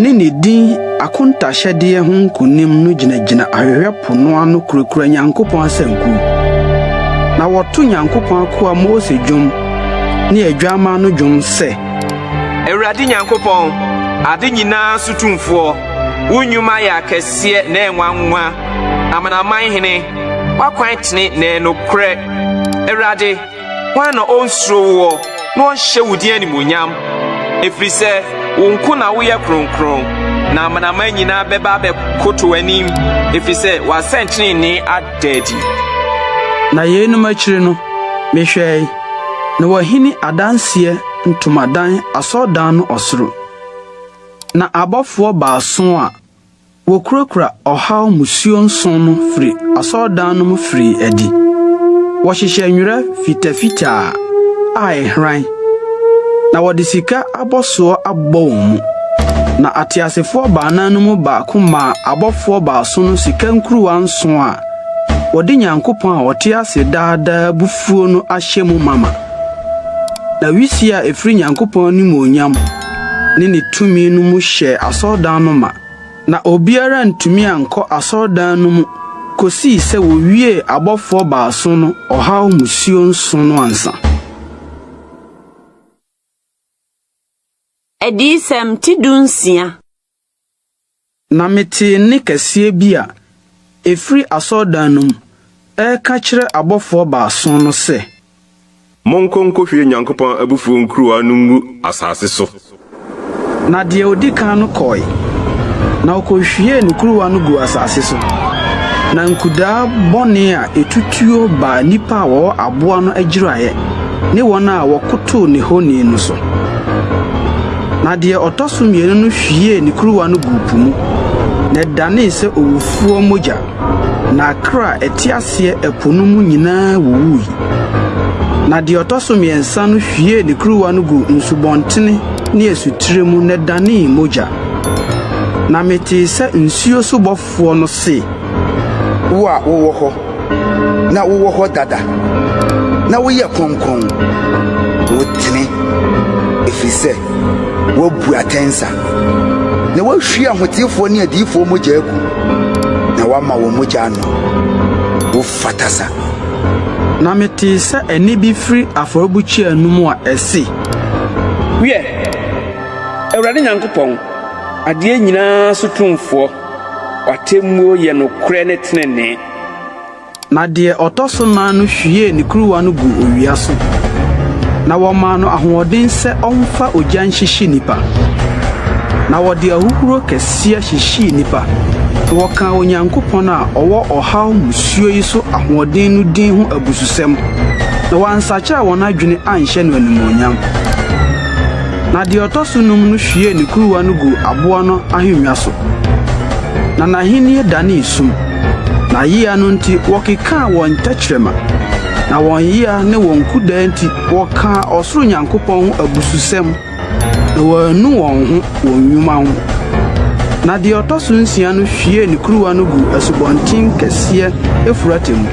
ne ne din akontahyɛdeɛ ho nkonim no gyinagyina ahwehwɛ po no ano kurakura Nyankopɔn asankuo. Na wɔto Nyankopɔn akoa Mose dwom ne Adwammaa no dwom sɛ. Awurade Nyankopɔn, ade nyinaa so tumfoɔ, wo nnwuma yɛ akɛseɛ na ɛyɛ nwanwa. Amanaman Hene, w'akwan tene na ɛyɛ nokorɛ. Awurade, Hwan na ɔnsuro woɔ na ɔnhyɛ wo din animuonyam? Ɛfiri sɛ wo nko na woyɛ kronkron, na amanaman nyinaa bɛba abɛkoto w'anim, ɛfiri sɛ w'asɛntenenee ada adi. Na yeinom akyiri no, mehwɛe, na wɔahini adanseɛ ntomadan asɔredan no ɔsoro, na abɔfoɔ baason a Wokurakura ɔhaw mmusuo nson no firi asɔredan no mu firii adi. Wɔhyehyɛ nwera fitafitaa a ɛhran, na wɔde sika abɔsoɔ abobɔ wɔn mu. Na ateasefoɔ baanan no mu baako maa abɔfoɔ baason no sika nkuruwa nson a wɔde Nyankopɔn a ɔte ase daa daa abufuo no ahyɛ mu mama. Na wisie a ɛfiri Nyankopɔn animuonyam ne ne tumi no mu hyɛɛ asɔredan no ma, na obiara antumi ankɔ asɔredan no mu kosii sɛ wowiee abɔfoɔ baason no ɔhaw mmusuo nson no ansa. Adiyisɛm ti dunsia. Na metee nne kɛseɛ bi a ɛfiri asɔredan no mu reka kyerɛ abɔfoɔ baason no sɛ. Monkɔ nkohwie Nyankopɔn abufuo nkuruwa no ngu asase so. Na deɛ ɔdi kan no kɔe, na ɔkɔhwiee ne kuruwa no guu asase so. Na nkudaa bɔne a ɛtutuo baa nnipa a wɔwɔ aboa no agyiraeɛ ne wɔn a wɔkotoo ne honi no so. Na deɛ ɔtɔ so mmienu no hwiee ne kuruwa no guu po mu, na ɛdanee sɛ owufoɔ mogya, na akra a ɛte aseɛ ɛpo no mu nyinaa wuwui. Na deɛ ɔtɔ so mmiɛnsa no hwiee ne kuruwa no guu nsubɔntene ne asutire mu, na ɛdanee mogya. Na metee sɛ nsuo so bɔfoɔ no se. Wo a wowɔ hɔ, na wowɔ hɔ dada, na woyɛ kronkron, wotene, ɛfiri sɛ woabu atɛn sa, na woahwie ahoteefoɔ ne adiyifoɔ mogya agu, na woama wɔn mogya anom. Wofata sa. Na metee sɛ ɛnne bi firi afɔrebukyia no mu a ɛse. Wiɛ, Awurade Nyankopɔn, adeɛ nyinaa so Tumfoɔ, w'atemmuo yɛ nokorɛ ne tenenee. Na deɛ ɔtɔ so nan no hwiee ne kuruwa no guu owia so, na wɔmaa no ahoɔden sɛ ɔmfa ogya nhyehye nnipa. Na wɔde ahuhuro kɛseɛ hyehyee nnipa, na wɔkaa Onyankopɔn a ɔwɔ ɔhaw mmusuo yi so ahoɔden no din ho abususɛm, na wɔansakyera wɔn adwene anhyɛ no animuonyam. Na deɛ ɔtɔ so num no hwiee ne kuruwa no guu aboa no ahennwa so, na n'ahennie danee sum. Na yea no nti wɔkekaa wɔn tɛkyerɛma, na wɔn yea ne wɔn kudaa nti wɔkaa ɔsoro Nyankopɔn ho abususɛm, na wɔannu wɔn ho wɔn nnwuma ho. Na deɛ ɔtɔ so nsia no hwiee ne kuruwa no guu asubɔnten kɛseɛ Efrate mu,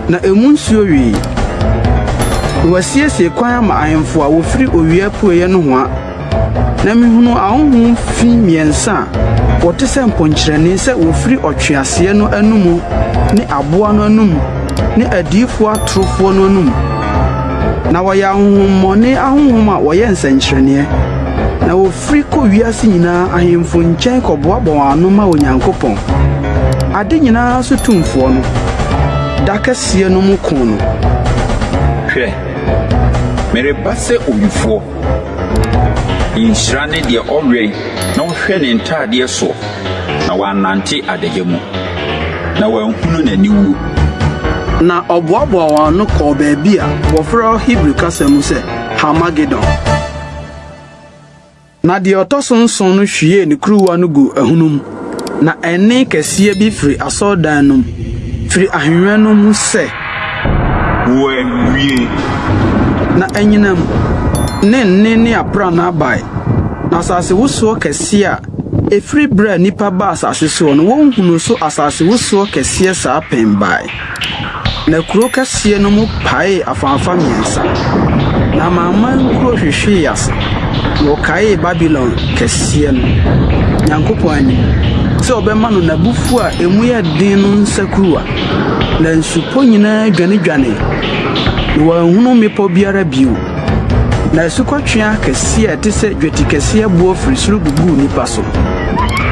na emu nsuo wee. Na wɔasiesie kwan ama ahemfo a wɔfiri owia apueeɛ nohoa. Na mihunuu ahonhom fi mmiɛnsa a wɔte sɛ mponkyerɛne sɛ wofiri ɔtweaseɛ no anom ne aboa no anom ne adiyifoɔ atorofoɔ no anom. Na wɔyɛ ahonhommɔne ahonhom a wɔyɛ nsɛnkyerɛnneɛ, na wɔfiri kɔ wiase nyinaa ahemfo nkyɛn kɔboaboa wɔn ano ma Onyankopɔn, ade nyinaa so tumfoɔ no, da kɛseɛ no mu ko no. Hwɛ, mereba sɛ owifoɔ. Nhyira ne deɛ ɔwɛn na ɔhwɛ ne ntadeɛ soɔ, na wannante adagya mu, na wanhunu n'aniwuo. Na ɔboaboaa wɔn ano kɔɔ baabi a wɔfrɛ hɔ Hebri kasa mu sɛ Harmagedon. Na deɛ ɔtɔ so nson no hwiee ne kuruwa no guu ahunum, na ɛnne kɛseɛ bi firi asɔredan no mu, firi ahennwa no mu sɛ. Wɔawie. Na anyinam, ne nne ne aprannaa bae, na asasewosoɔ kɛseɛ a ɛfiri berɛ a nnipa baa asase soɔ no wɔnhunuu so asasewosoɔ kɛseɛ saa pɛn bae. Na kuro kɛseɛ no mu paee afaafa mmiɛnsa, na amanaman nkuro hwehwee ase, na wɔkaee Babilon kɛseɛ no, Nyankopɔn anim, sɛ ɔbɛma no n'abufuo a emu yɛ den no nsa kuruwa. Na nsupɔ nyinaa dwanedwanee, na wɔanhunu mmepɔ biara bio. Na asukɔtweaa kɛseɛ a ɛte sɛ dwetikɛseɛ boɔ firi soro guguu nnipa so.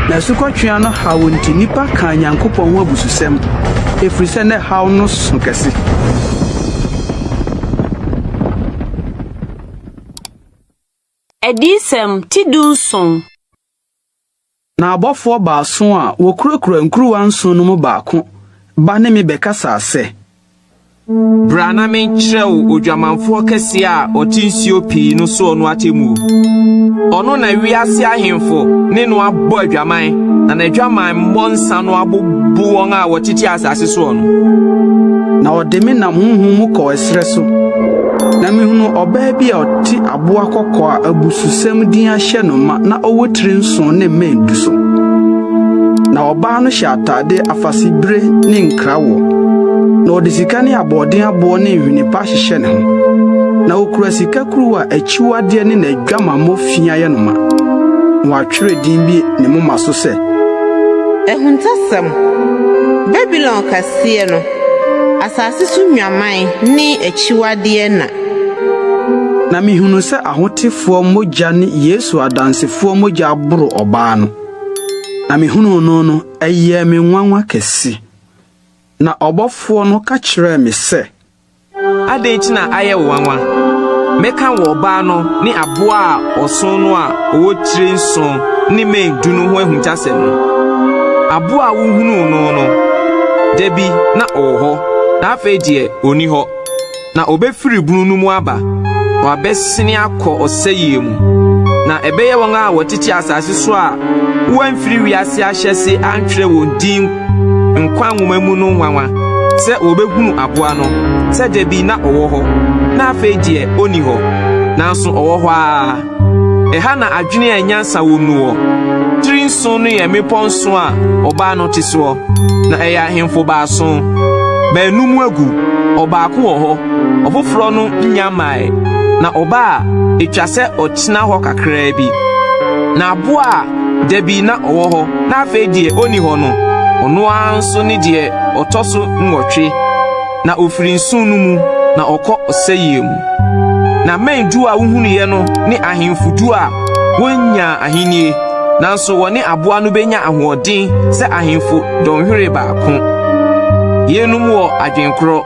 Na asukɔtweaa no haw nti nnipa kaa Nyankopɔn ho abususɛm, ɛfiri sɛ na ɛhaw no so kɛse. Adiyisɛm ti dunson. Na abɔfoɔ baason a wɔkurakura nkuruwa nson no mu baako ba ne me bɛkasaa sɛ. Bra na menkyerɛ wo odwamanfoɔ kɛseɛ a ɔte nsuo pii no soɔ no atemmuo. Ɔno na wiase ahemfo ne no abɔ adwaman, na n'adwamammɔ nsa no abobo wɔn a wɔtete asase soɔ no. Na ɔde me nam honhom mu kɔɔ ɛserɛ so, na mihunuu ɔbaa bi a ɔte aboa kɔkɔɔ a abususɛm din ahyɛ no ma na ɔwɔ tiri nson ne mmɛn du so. Na ɔbaa no hyɛ atade afasebire ne nkrawoɔ, na ɔde sika ne aboɔden aboɔ ne nhwene pa ahyehyɛ ne ho. Na okura sika kuruwa a akyiwadeɛ ne n'adwamammɔ fi ayɛ no ma, na wɔatwerɛ din bi ne moma so sɛ, Ahuntasɛm, Babilon Kɛseɛ no, asase so nnwaman ne akyiwadeɛ na. Na mihunuu sɛ ahotefoɔ mogya ne Yesu adansefoɔ mogya aboro ɔbaa no. Na mihunuu no no, ɛyɛɛ me nwanwa kɛse. Na ɔbɔfoɔ no ka kyerɛɛ me sɛ. Adɛn nti na ayɛ wo nwanwa? Mɛka wɔ ɔbaa no ne aboa a ɔsõ no a ɔwɔ tire nson ne mmɛn du no ho ahuntasɛm no. Aboa a wohunuu no no, da bi na ɔwɔ hɔ, na afei deɛ ɔnni hɔ, na ɔbɛfiri bunu no mu aba, na wabɛsene akɔ ɔsɛeɛ mu. Na ɛbɛyɛ wɔn a wɔtete asase so a wɔamfiri wiase ahyɛse antwerɛ wɔn din nkwa nwoma mu no nwanwa sɛ wɔbɛhunu aboa no sɛ da bi na ɔwɔ hɔ, na afei deɛ ɔnni hɔ, nanso ɔwɔ hɔ ara. Ɛha na adwene a nyansa wom no wɔ. Tiri nson no yɛ mmepɔ nson a ɔbaa no te soɔ, na ɛyɛ ahemfo baason. Baanum agu, ɔbaako wɔ hɔ, ɔfoforɔ no nnya mmae, na ɔba a, etwa sɛ ɔtena hɔ kakraa bi. Na aboa a da bi na ɔwɔ hɔ na afei deɛ ɔnni hɔ no, ɔno ara nso ne deɛ ɔtɔ so nwɔtwe, na ɔfiri nson no mu, na ɔkɔ ɔsɛeɛ mu. Na mmɛn du a wohunuiɛ no ne ahemfo du a wonnyaa ahennie, nanso wɔne aboa no benya ahoɔden sɛ ahemfo dɔnhwere baako. Yeinom wɔ adwenkorɔ.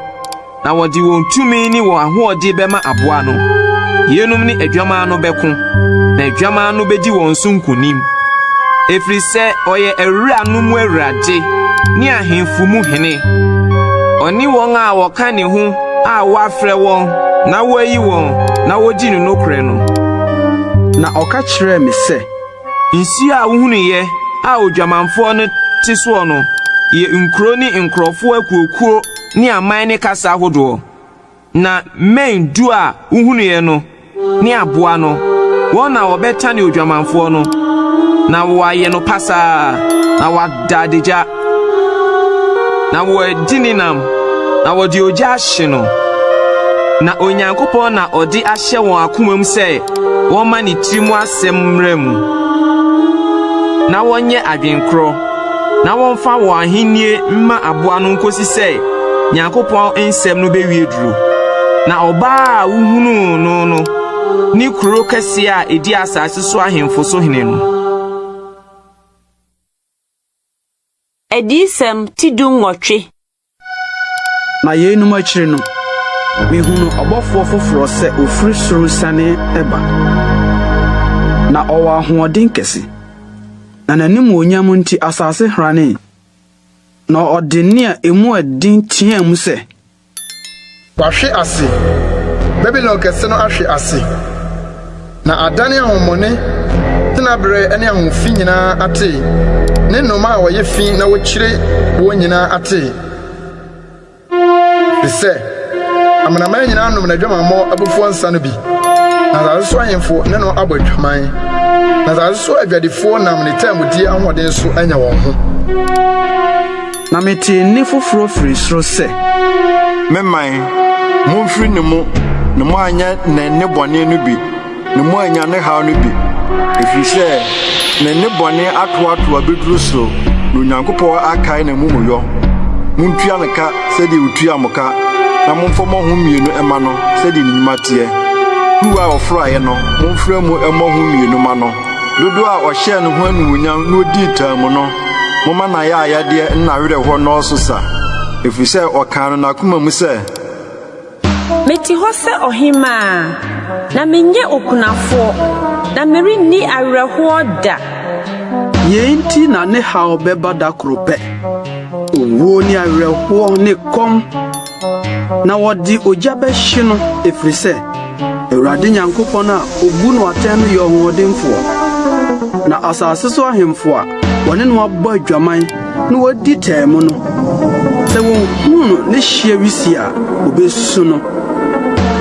Na wɔde wɔn tumi ne wɔn ahoɔden bɛma aboa no. Yeinom ne Adwammaa no bɛko, na Adwammaa no bedi wɔn so nkonim, ɛfiri sɛ ɔyɛ awuranom mu Awurade ne ahemfo mu Hene. Ɔne wɔn a wɔka ne ho a wɔafrɛ wɔn na wɔayi wɔn na wodi no nokorɛ no. Na ɔka kyerɛɛ me sɛ. Nsuo a wohunuiɛ a odwamanfoɔ no te soɔ no yɛ nkuro ne nkurɔfoɔ akuakuo ne aman ne kasa ahodoɔ. Na mmɛn du a wohunuiɛ no ne aboa no, wɔn na wɔbɛtane odwamanfoɔ no, na wɔayɛ no pasaa, na wada adagya, na wɔadi ne nam, na wɔde ogya ahye no. Na Onyankopɔn na ɔde ahyɛ wɔn akomam sɛ wɔmma ne tirim asɛm mmra mu, na wɔnyɛ adwenkorɔ, na wɔmfa wɔn ahenni mma aboa no nkosi sɛ Nyankopɔn nsɛm no bewie duru. Na ɔbaa a wohunuu no no ne kuro kɛseɛ a edi asase so ahemfo so hene no. Adiyisɛm ti dunwɔtwe. Na yeinom akyiri no, mihunuu ɔbɔfoɔ foforɔ sɛ ofiri soro resiane ba. Na ɔwɔ ahoɔden kɛse, na n'animuonyam nti asase hranee. Na ɔde nne a emu yɛ den teɛɛ mu sɛ. Wahwe ase! Babilon Kɛse no ahwe ase! Na adane ahonhommɔne tenaberɛ ne ahonhom fi nyinaa atee, ne nnomaa a wɔyɛ fi na wokyiri wɔn nyinaa atee. Ɛfiri sɛ amanaman nyinaa anom n'adwamammɔ abufuo nsa no bi, na asase so ahemfo ne no abɔ adwaman, na asase so adwadifoɔ nam ne taamudie ahoɔden so anya wɔn ho. Na metee nne foforɔ firi soro sɛ. Me man, momfiri ne mu, na moanyɛ ne nnebɔne no bi, na moannya ne haw no bi, ɛfiri sɛ ne nnebɔne atoatoa bɛduru soro, na Onyankopɔn akae n'amumuyɔ. Montua no ka sɛdeɛ ɔtua mo ka, na momfa mmɔho mmienu mma no sɛdeɛ ne nnwuma teɛ. Kuruwa a ɔfraeɛ no, momfra mu mmɔho mmienu mma no. Dodoɔ a ɔhyɛɛ ne ho animuonyam na ɔdii taamu no, momma n'ayaayadeɛ ne n'awerɛhoɔ nnɔɔso sa, ɛfiri sɛ ɔkaa no n'akoma mu sɛ. Mete hɔ sɛ ɔhemmaa, na menyɛ okunafoɔ, na merenni awerɛhoɔ da. Yei nti na ne haw bɛba da koro pɛ, owuo ne awerɛhoɔ ne kɔm, na wɔde ogya bɛhye no, ɛfiri sɛ Awurade Nyankopɔn a obu no atɛn no yɛ ɔhoɔdenfoɔ. Na asase so ahemfo a wɔne no abɔ adwaman na wɔadi taamu no, sɛ wɔhunu no ne hyeɛ wisie a, wɔbɛsu no,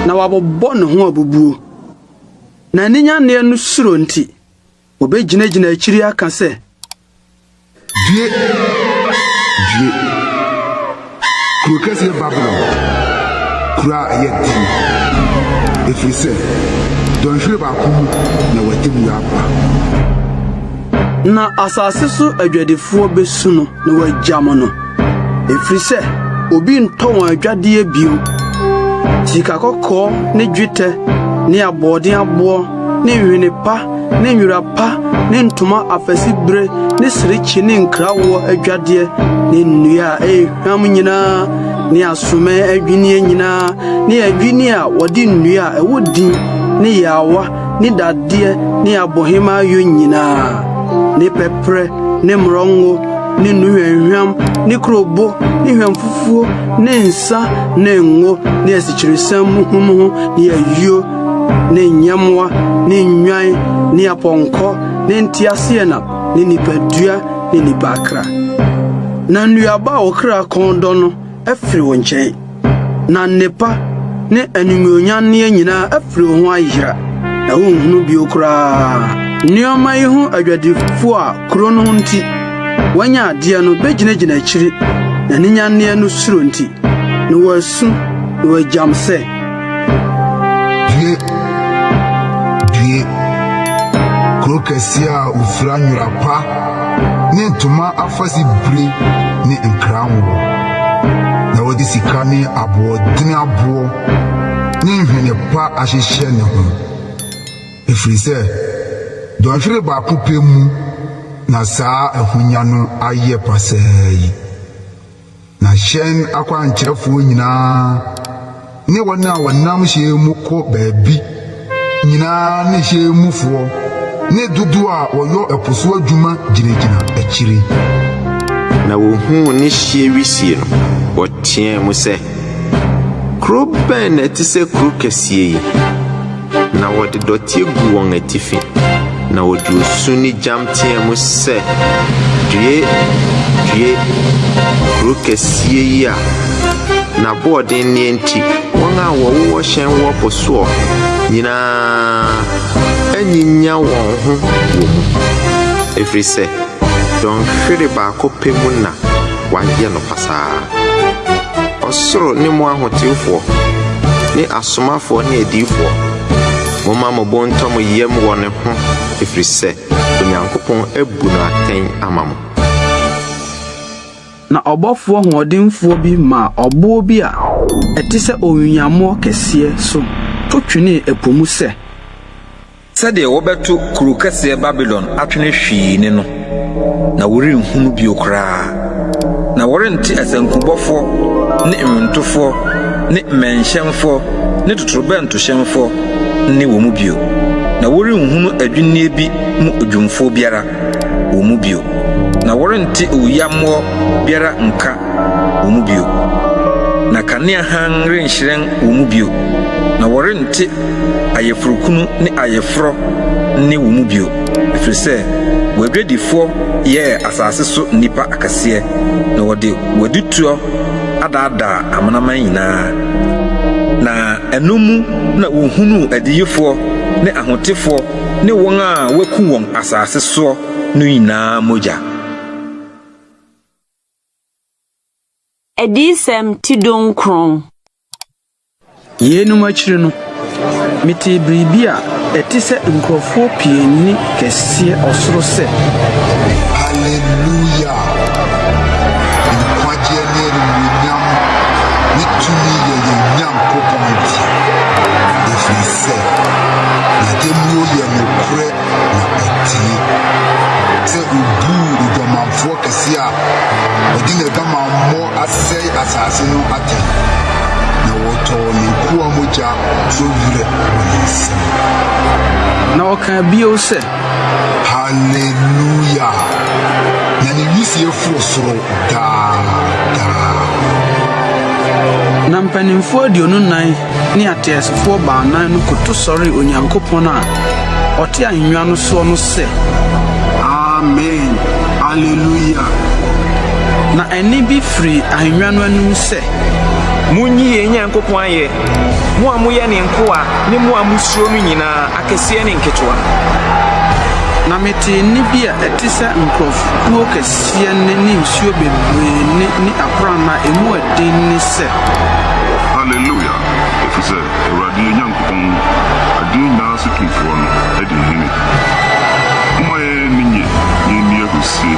na wɔabobɔ ne ho abubuo. Na aninyanneɛ no suro nti, wɔbɛgyinagyina akyiri aka sɛ, Due! Due! Kuro kɛseɛ Babilon, kuro a ɛyɛ den, ɛfiri sɛ dɔnhwere baako mu na w'atemmuo aba. Na asase so adwadifoɔ bɛsu no na wɔagyam no, ɛfiri sɛ obi ntɔ wɔn adwadeɛ bio, sika kɔkɔɔ ne dwetɛ ne aboɔden aboɔ ne nhwene pa ne nwera pa ne ntoma afasebire ne serekye ne nkrawoɔ adwadeɛ ne nnua a ɛyɛ hwam nyinaa ne asomɛ adwinneɛ nyinaa ne adwinneɛ a wɔde nnua a ɛwɔ din ne yaawa ne dadeɛ ne abohemmaa yɔ nyinaa ne pɛprɛ ne mmorɔngo ne nnuhwamhwam ne kurobo ne hwamfufuo ne nsa ne ngo ne asikyiresiam muhumuhu ne ayuo ne nyɛmmoa ne nnwan ne apɔnkɔ ne nteaseɛnam ne nnipadua ne nnipa akra. Na nnuaba a wo kra kɔn dɔ no afiri wo nkyɛn, na nnepa ne animuonyanneɛ nyinaa afiri wo ho ayera, na wonhunu bio koraa. Nneɛma yi ho adwadifo a kuro no nti wɔanya adeɛ no bɛgyinagyina akyiri, na aninyanneɛ no suro nti, na wɔasu na wɔagyam sɛ. Due! Due! Kuro kɛseɛ a ofira nwera pa ne ntoma afasebire ne nkranwoɔ, na wɔde sika ne aboɔdene aboɔ ne nhwene pa ahyehyɛ ne ho, ɛfiri sɛ dɔnhwere baako pɛ mu na saa ahonya no ayɛ pasaa yi. Na hyɛn akwankyerɛfoɔ nyinaa ne wɔn a wɔnam hyɛn mu kɔ baabi nyinaa ne hyɛn mufoɔ ne dodoɔ a wɔyɔ ɛpo so adwuma gyinagyina akyiri. Na wɔhuu ne hyeɛ wisie no, wɔteɛɛ mu sɛ, Kuro bɛn na ɛte sɛ kuro kɛseɛ yi? Na wɔde dɔteɛ guu wɔn atifi, na wɔde osu ne gyam teɛɛ mu sɛ, Due! Due! Kuro kɛseɛ yi a n'aboɔdenneɛ nti wɔn a wɔwowɔ hyɛn wɔ po soɔ nyinaa anyinya wɔn ho wɔ mu, ɛfiri sɛ dɔnhwere baako pɛ mu na wɔayɛ no pasaa. Ɔsoro ne mo ahotewfoɔ, ne asomafoɔ ne adiyifoɔ, momma mo bo ntɔ mo yam wɔ ne ho, ɛfiri sɛ Onyankopɔn abu no atɛn ama mo. Na ɔbɔfoɔ hoɔdenfoɔ bi maa ɔboɔ bi a ɛte sɛ owiyammoɔ kɛseɛ so to twenee ɛpo mu sɛ. Sɛdeɛ wɔbɛto kuro kɛseɛ Babilon atwene hwii ne no, na wɔrenhunu bio koraa, na wɔrente asankubɔfoɔ ne nnwontofoɔ ne mmɛnhyɛnfoɔ ne totorobɛntohyɛnfoɔ nne wɔ mu bio, na wɔrenhunu adwinnie bi mu odwumfoɔ biara wɔ mu bio, na wɔrente owiyammoɔ biara nka wɔ mu bio, na kanea hann renhyerɛn wɔ mu bio, na wɔrente ayeforokunu ne ayeforɔ nne wɔ mu bio, ɛfiri sɛ w'adwadifoɔ yɛɛ asase so nnipa akɛseɛ, na wɔde w'adutoɔ adaadaa amanaman nyinaa. Na ɛno mu na wɔhunuu adiyifoɔ ne ahotefoɔ ne wɔn a wɔaku wɔn asase soɔ no nyinaa mogya. Adiyisɛm ti dunkron. Yeinom akyiri no, metee biribi a ɛte sɛ nkurɔfoɔ pii nne kɛseɛ ɔsoro sɛ. Haleluya! Nkwagyeɛ ne animuonyam ne tumi yɛ yɛn Nyankopɔn dea, ɛfiri sɛ n'atemmuo yɛ nokorɛ na ɛtene, sɛ ɔbuu odwamanfoɔ kɛseɛ a ɔde n'adwamammɔ asɛe asase no atɛn, na wɔtɔɔ ne nkoa mogya so werɛ wɔ ne nsam. Na ɔkaa bio sɛ. Haleluya! Na ne wisie foro soro daa daa. Na mpanimfoɔ 24 ne ateasefoɔ baanan no koto sɔree Onyankopɔn a ɔte ahennwa no soɔ no sɛ. Amen! Aleluia! Na ɛnne bi firii ahennwa no anim sɛ. Monyi yɛn Nyankopɔn ayɛ, mo a moyɛ ne nkoa ne mo a mosuro no nyinaa, akɛseɛ ne nketewa. Na metee nne bi a ɛte sɛ nkurɔfokuo kɛseɛ nne ne nsuo bebree nne ne aprannaa a emu yɛ den nne sɛ. Haleluia! Efisɛ Awurade yɛn Nyankopɔn, adeɛ nyinaa so Tumfoɔ no, adi hene. Momma yɛn ani nnye na yɛnni ahurusie,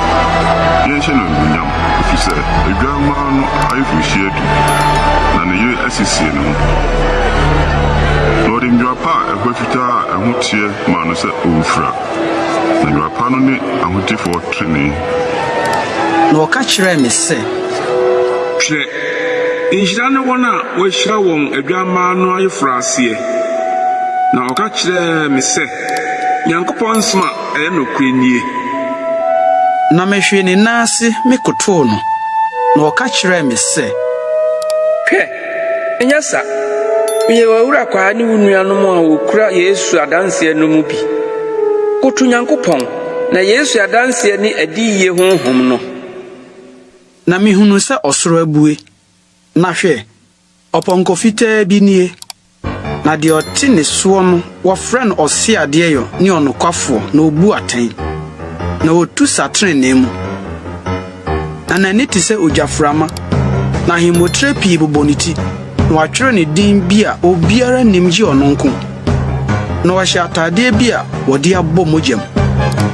yɛnhyɛ no anuonyam, efisɛ Adwammaa no ayeforɔhyia adu, na ne yere asiesie ne ho. Na ɔde nwera pa a ɛhɔ fitaa a ɛho teɛ maa no sɛ ɔmfira, na nwera pa no ne ahotefoɔ trenee. Na ɔka kyerɛɛ me sɛ. Twerɛ, Nhyira ne wɔn a wɔahyira wɔn Adwammaa no ayeforɔ aseɛ. Na ɔka kyerɛɛ me sɛ, Nyankopɔn nsɛm a ɛyɛ nokorɛ nie. Na mehwee ne nan ase mekotoo no, na ɔka kyerɛɛ me sɛ. Hwɛ! Ɛnyɛ sa! Meyɛ w'awurakwaa ne wo nuanom a wɔkura Yesu adanseɛ no mu bi. Koto Nyankopɔn, na Yesu adanseɛ ne adiyie honhom no. Na mihunuu sɛ ɔsoro abue, na hwɛ, ɔpɔnkɔ fitaa bi nie, na deɛ ɔte ne soɔ no, wɔfrɛ no Ɔseadeɛyɔ ne Ɔnokwafoɔ, na ɔbu atɛn, na ɔtu sa tenenee mu. Na n'ani te sɛ ogyaframa, na ahemmotire pii bobɔ ne ti, na wɔatwerɛ ne din bi a obiara nnim gye ɔno nko. Na ɔhyɛ atadeɛ bi a wɔde abɔ mogya mu,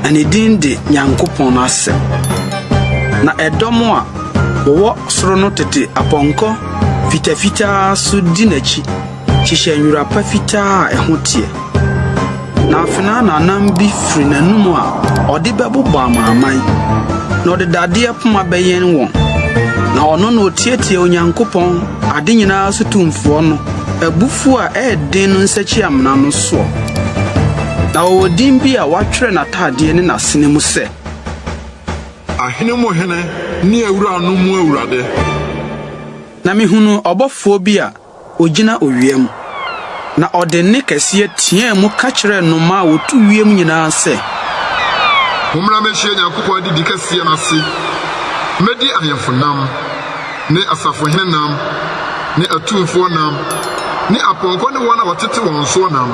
na ne din de Nyankopɔn Asɛm. Na ɛdɔm a wɔwɔ soro no tete apɔnkɔ fitafitaa so di n'akyi hyehyɛ nwera pa fitaa a ɛho teɛ. Na afenaa nnamnam bi firi n'anom a ɔde bɛbobɔ amanaman, na ɔde dadeɛ poma bɛyɛn wɔn. Na ɔno na otiatia Onyankopɔn, ade nyinaa so tumfoɔ no, abufuo a ɛyɛ den no nsakyi-amena no soɔ. Na ɔwɔ din bi a wɔatwerɛ n'atadeɛ ne n'asene mu sɛ. Ahene mu Hene ne awuranom mu Awurade. Na mihunuu ɔbɔfoɔ bi a ogyina owia mu, na ɔde nne kɛseɛ teɛɛ mu ka kyerɛɛ nnomaa a wɔtu wiem nyinaa sɛ. Mommra mmɛhyia Nyankopɔn adidi kɛseɛ no ase mmɛdi ahemfo nam, ne asafohene nam, ne atumfoɔ nam, ne apɔnkɔ ne wɔn a wɔtete wɔn soɔ nam,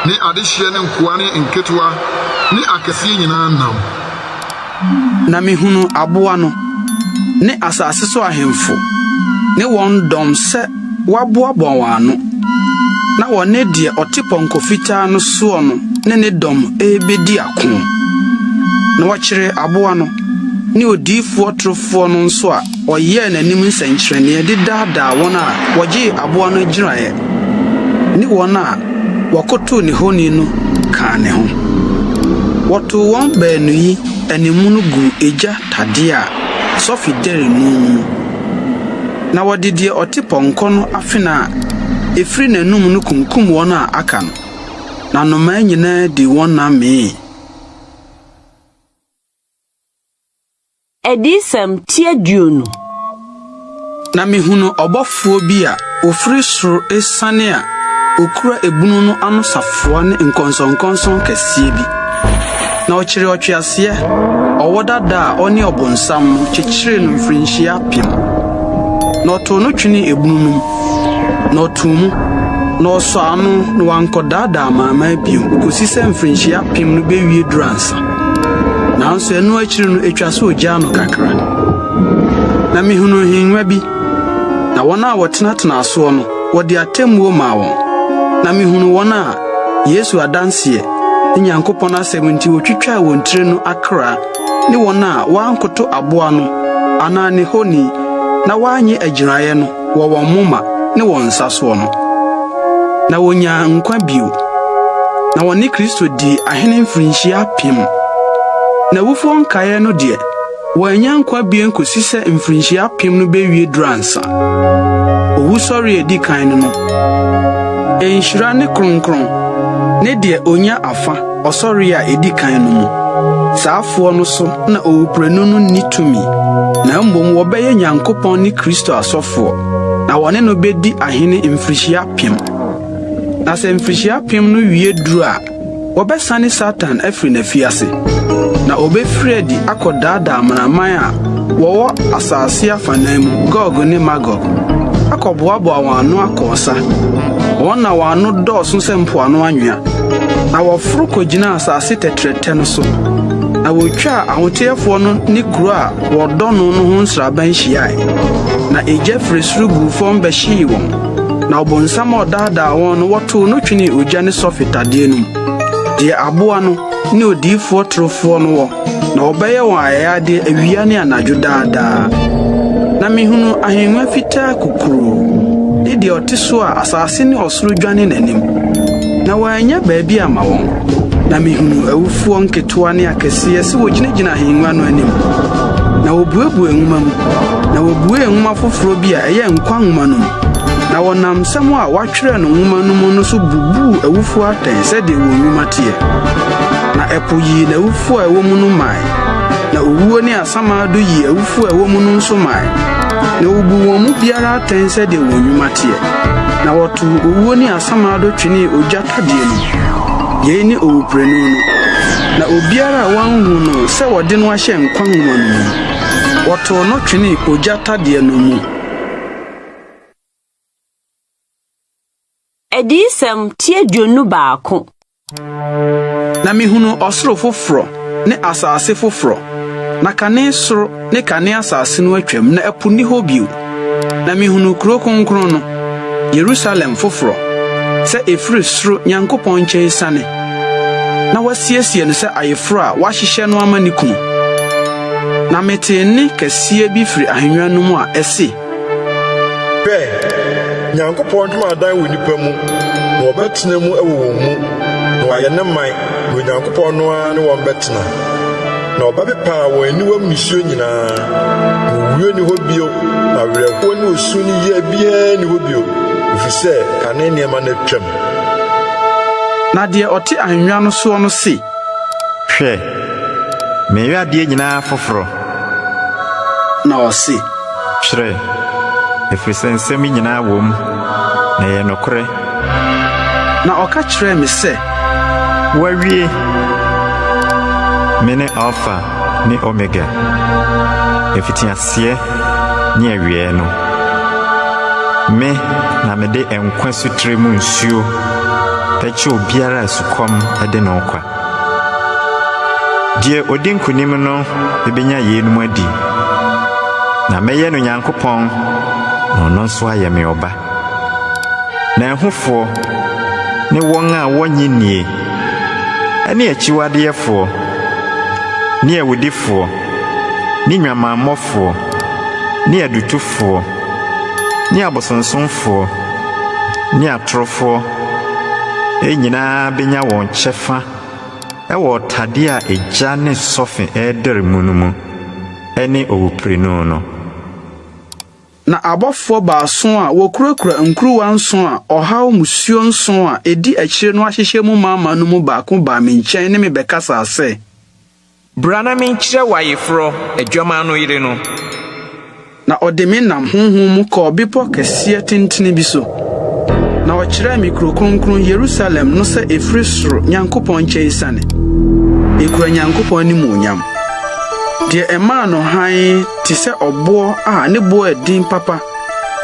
ne adehyeɛ ne nkoa ne nketewa ne akɛseɛ nyinaa nam. Na mihunuu aboa no, ne asase so ahemfo ne wɔn dɔm sɛ wɔaboaboa wɔn ano, na wɔne deɛ ɔte pɔnkɔ fitaa no soɔ no ne ne dɔm rebedi ako. Na wɔkyeree aboa no, ne odiyifoɔ torofoɔ no nso a ɔyɛɛ n'anim nsɛnkyerɛnneɛ de daadaa wɔn a wɔgyee aboa no agyiraeɛ ne wɔn a wɔkotow ne honi no kaa ne ho. Wɔtow wɔn baanu yi animono guu egya tadeɛ a sɔfe dɛre no mu, na wɔde deɛ ɔte pɔnkɔ no afena a efiri n'anom no kunkum wɔn a aka no, na nnomaa nyinaa dii wɔn nam mee. Adiyisɛm ti 20. Na mihunuu ɔbɔfoɔ bi a ofiri soro resiane a okura ebunu no ano safoa ne nkɔnsɔnkɔnsɔn kɛseɛ bi. Na ɔkyeree ɔtweaseɛ, ɔwɔ dada a ɔne ɔbonsam no kyekyeree no mfirinhyia apem. Na ɔtoo no twenee ebunu no mu, Na ɔtoo mu, na ɔsɔɔ ano na wankɔdaadaa amanaman bio kosi sɛ mfirinhyia apem no bewie duru ansa. Nanso ɛno akyiri no, etwa sɛ ogyaa no kakra. Na mihunuu nhengua bi, na wɔn a wɔtenatenaa soɔ no, wɔde atemmuo maa wɔn. Na mihunuu wɔn a Yesu adanseɛ ne Nyankopɔn asɛm nti wotwitwaa wɔn tiri no akra ne wɔn a wɔankoto aboa no anaa ne honi na wɔannye agyiraeɛ no wɔ wɔn moma ne wɔn nsa soɔ no, na wonyaa nkwa bio, na wɔne Kristo dii ahene mfirinhyia apem. Na awufoɔ nkaeɛ no deɛ, wɔannya nkwa bio kosi sɛ mfirinhyia apem no bewie duru ansa. Owusɔre a edi kan no no, nhyira ne kronkron ne deɛ onya afa ɔsɔre a edi kan no mu. Saa afoɔ no so na owuprenu no nni tumi, na mmom wɔbɛyɛ Nyankopɔn ne Kristo asɔfoɔ, na wɔne no bedi ahene mfirihyia apem. Na sɛ mfirihyia apem no wie duru a, wɔbɛsane Satan afiri n'afiase, na obefiri adi akɔdaadaa amanaman a wɔwɔ asase afanan mu, Gog ne Magog, akɔboaboa wɔn ano akɔ ɔsa. Wɔn na wɔn ano dɔɔso sɛ mpoano anwea. Na wɔforo kogyinaa asase tɛtrɛtɛ no so, na wotwaa ahoteɛfoɔ no ne kuro a wɔdɔ no no ho nsraban hyiae. Na egya firi soro guu fam bɛhyee wɔn, na ɔbonsam a ɔdaadaa wɔn no, wɔtow no twenee ogya ne sɔfe tadeɛ no mu, deɛ aboa no ne odiyifoɔ torofoɔ no wɔ. Na wɔbɛyɛ wɔn ayayadeɛ awia ne anadwo daa daa. Na mehunuu ahengua fitaa kokuroo, ne deɛ ɔte so a asase ne ɔsoro dwane n'anim, na wɔannya baabi amma wɔn. Na mehunuu awufoɔ nketewa ne akɛseɛ sɛ wɔgyinagyina ahengua no anim, na wɔbuebuee nwoma mu, na wɔbuee nwoma foforɔ bi a ɛyɛ nkwa nwoma no mu, na wɔnam nsɛm a wɔatwerɛ no nwoma no mu no so bubuu awufoɔ atɛn sɛdeɛ wɔn nnwuma teɛ. Na ɛpo yii n'awufo a ɛwɔ mu no mae, na owuo ne asamando yii awufo a ɛwɔ mu no nso mae, na wobuu wɔn mu biara atɛn sɛdeɛ wɔn nnwuma teɛ. Na wɔtoo owuo ne asamando twenee ogya tadeɛ no mu. Yei ne owuprenu no. Na obiara a wɔanhu no sɛ wɔde no ahyɛ nkwa nwoma no mu no, wɔtoo no twenee ogya tadeɛ no mu. Adiyisɛm ti 21. Na mihunuu ɔsoro foforɔ ne asase foforɔ, na kane soro ne kane asase no atwam, na ɛpo nni hɔ bio. Na mihunuu kurow kronkron no, Yerusalem foforɔ, sɛ ɛfiri soro Nyankopɔn nkyɛn resiane, na wɔasiesie no sɛ ayeforo a wɔahyehyɛ no ama ne kunu. Na metee nne kɛseɛ bi firi ahennwa no mu a ɛse. Hwɛ! Nyankopɔn ntamadan wɔ nnipa mu, na wɔbɛtena mu wɔ wɔn mu, na wɔayɛ ne man, na Onyankopɔn no ara ne wɔn bɛtena. Na ɔbɛpepa wɔn aniwam nisuo nyinaa, na owuo nni hɔ bio, na awerɛhoɔ ne osu ne yea biara nni hɔ bio, ɛfiri sɛ kane nneɛma no atwam. Na deɛ ɔte ahennwa no soɔ no se. Hwɛ! Mereyɛ adeɛ nyinaa foforɔ. Na ɔse. Twerɛ, ɛfiri sɛ nsɛm yi nyinaa wom, na ɛyɛ nokorɛ. Na ɔka kyerɛɛ me sɛ. Wɔawie! Mene Alfa ne Omega, mfitiaseɛ ne awieɛ no. Me na mede nkwa sutire mu nsuo bɛkyɛ obiara a sukɔm de no kwa. Deɛ ɔdi nkonim no bɛnya yeinom adi, na mɛyɛ no Nyankopɔn, na ɔno nso ayɛ me ɔba. Na ahufoɔ ne wɔn a wɔnnye nnie, ne akyiwadeyɛfoɔ, ne awudifoɔ, ne nnwamammɔfoɔ, ne adutofoɔ, ne abosonsomfoɔ, ne atorofoɔ nyinaa bɛnya wɔn kyɛfa wɔ ɔtadeɛ a egya ne sɔfe redɛre mu no mu, ne owuprenu no. Na abɔfoɔ baason a wɔkurakura nkuruwa nson a ɔhaw mmusuo nson a ɛdi akyire no ahyehyɛ mu mama no mu baako baa me nkyɛn ne me bɛkasaa sɛ. Bra na menkyerɛ wo ayeforɔ, Adwammaa no yere no. Na ɔde me nam honhom mu kɔɔ bepɔ kɛseɛ tentene bi so, na ɔkyerɛɛ me kuro kronkron Yerusalem no sɛ ɛfiri soro Nyankopɔn nkyɛn resiane. Ɛkura Nyankopɔn animuonyam. Deɛ ɛmaa no hann te sɛ ɔboɔ a ne boɔ yɛ den papa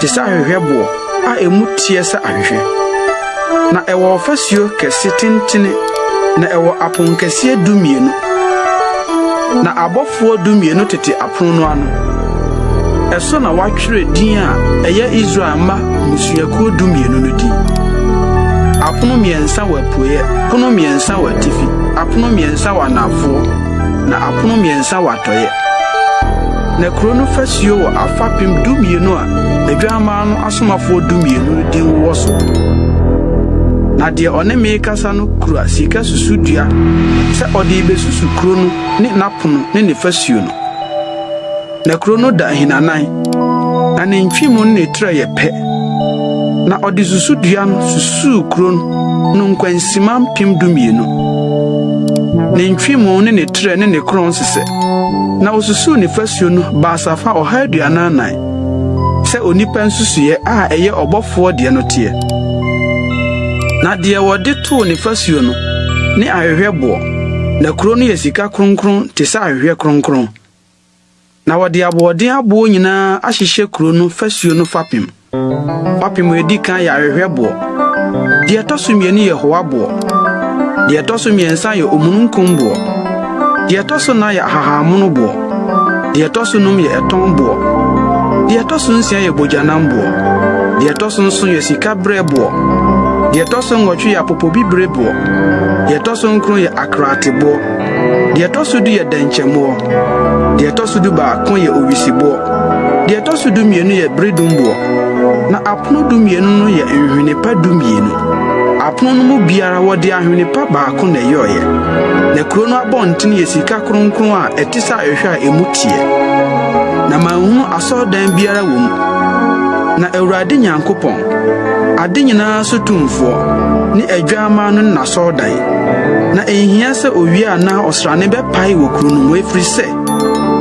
te sɛ ahwehwɛboɔ a emu teɛ sɛ ahwehwɛ. Na ɛwɔ ɔfasuo kɛse tentene, na ɛwɔ aponkɛseɛ dumienu. Na abɔfoɔ dumienu tete apono no ano. Ɛso na wɔatwerɛ din a ɛyɛ Israel mma mmusuakuo dumienu no din. Apono mmiɛnsa wɔ apueeɛ, pono mmiɛnsa wɔ atifi, apono mmiɛnsa wɔ anaafoɔ, na apono mmiɛnsa wɔ atɔeɛ. Na kuro no fasuo wɔ afapem dumienu a Adwammaa no asomafoɔ dumienu no din wowɔ so. Na deɛ ɔne me rekasa no kura sika susudua sɛ ɔde rebesusu kuro no ne n'apono ne ne fasuo no. Na kuro no da ahinanan, na ne ntwemu ne ne trɛ yɛ pɛ. Na ɔde susudua no susuu kuro no nkwansima 12,000. Ne ntwemu ne ne trɛ ne ne korɔn sesɛ. Na osusuw ne fasuo no basafa 144, sɛ onipa nsusuiɛ a ɛyɛ ɔbɔfoɔ deɛ no teɛ. Na deɛ wɔde too ne fasuo no ne ahwehwɛboɔ, na kuro no yɛ sika kronkron te sɛ ahwehwɛ kronkron. Na wɔde aboɔden aboɔ nyinaa ahyehyɛ kuro no fasuo no fapem. Fapem a edi kan yɛ ahwehwɛboɔ. Deɛ ɛtɔ so mmienu yɛ hoaboɔ. Deɛ ɛtɔ so mmiɛnsa yɛ omununkumboɔ. Deɛ ɛtɔ so nan yɛ ahahammonoboɔ. Deɛ ɛtɔ so num yɛ ɛtɔnboɔ. Deɛ ɛtɔ so nsia yɛ bogyanamboɔ. Deɛ ɛtɔ so nson yɛ sikaberɛboɔ. Deɛ ɛtɔ so nwɔtwe yɛ apopobibireboɔ. Deɛ ɛtɔ so nkron yɛ akraateboɔ. Deɛ ɛtɔ so du yɛ dɛnkyɛmmoɔ. Deɛ ɛtɔ so dubaako yɛ owisiboɔ. Deɛ ɛtɔ so dumienu yɛ beredumboɔ. Na apono dumienu no yɛ nhwene pa dumienu. Apono no mu biara wɔde ahwene pa baako na ɛyɔeɛ. Na kuro no abɔntene yɛ sika kronkron a ɛte sɛ ahwehwɛ a emu teɛ. Na manhunu asɔredan biara wɔ mu. Na Awurade Nyankopɔn, ade nyinaa so tumfoɔ, ne Adwammaa no ne n'asɔredan. Na enhia sɛ owia anaa ɔsrane bɛpae wɔ kuro no mu, ɛfiri sɛ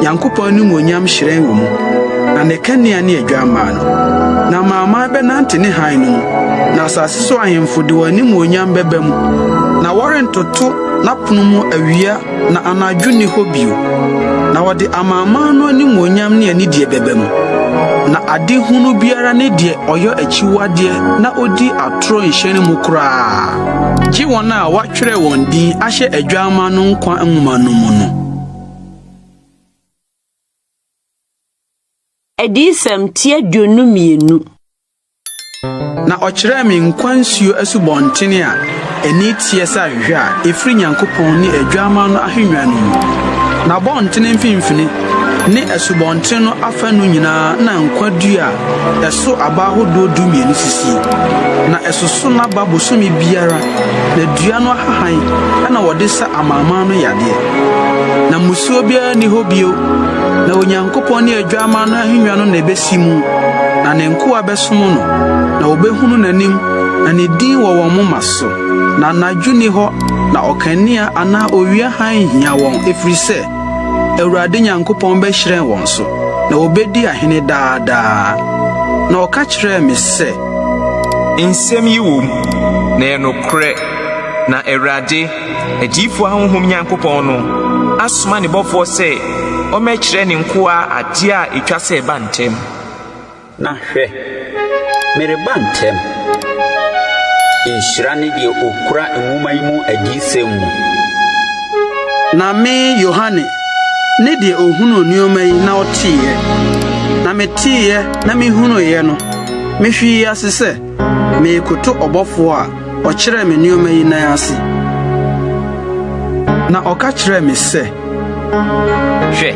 Nyankopɔn animuonyam hyerɛn wɔ mu, na ne kanea ne Adwammaa no. Na amanaman bɛnante ne hann no mu, na asase so ahemfo de wɔn animuonyam bɛba mu. Na wɔrentoto n'apono mu awia na anadwo nni hɔ bio. Na wɔde amanaman no animuonyam ne anidie bɛba mu. Na ade hunu biara ne deɛ ɔyɔ akyiwadeɛ na odi atorɔ nhyɛne mu koraa, gye wɔn a wɔatwerɛ wɔn din ahyɛ Adwammaa no nkwa nwoma no mu no. Adiyisɛm ti 22. Na ɔkyerɛɛ me nkwa nsuo asubɔntene a ani teɛ sɛ ahwehwɛ a ɛfiri Nyankopɔn ne Adwammaa no ahennwa no mu. N'abɔntene mfimfini ne asubɔntene no afanu nyinaa na nkwa dua a ɛso aba ahodoɔ dumienu sisi, na ɛsoso n'aba bosome biara, na dua no ahahan na wɔde sa amanaman no yadeɛ. Na mmusuo biara nni hɔ bio, na Onyankopɔn ne Adwammaa no ahennwa no na ɛbɛsi mu, na ne nkoa bɛsom no, na wɔbɛhunu n'anim, na ne din wɔ wɔn moma so. Na anadwo nni hɔ, na ɔkanea anaa owia hann nhia wɔn, ɛfiri sɛ Awurade Nyankopɔn bɛhyerɛn wɔn so, na wɔbɛdi ahene daa daa. Na ɔka kyerɛɛ me sɛ. Nsɛm yi wom, na ɛyɛ nokorɛ, na Awurade, adiyifoɔ ahonhom Nyankopɔn no, asoma ne bɔfoɔ sɛ ɔmmɛkyerɛ ne nkoa adeɛ a ɛtwa sɛ ɛba ntɛm. Na hwɛ, mereba ntɛm. Nhyira ne deɛ ɔkura nwoma yi mu adiyisɛm mu. Na me, Yohane, ne deɛ ɔhunuu nneɛma yi na ɔteeɛ, na meteeɛ na mehunuiɛ no, mehwee ase sɛ merekoto ɔbɔfoɔ a ɔkyerɛɛ me nneɛma yi nan ase. Na ɔka kyerɛɛ me sɛ. Hwɛ,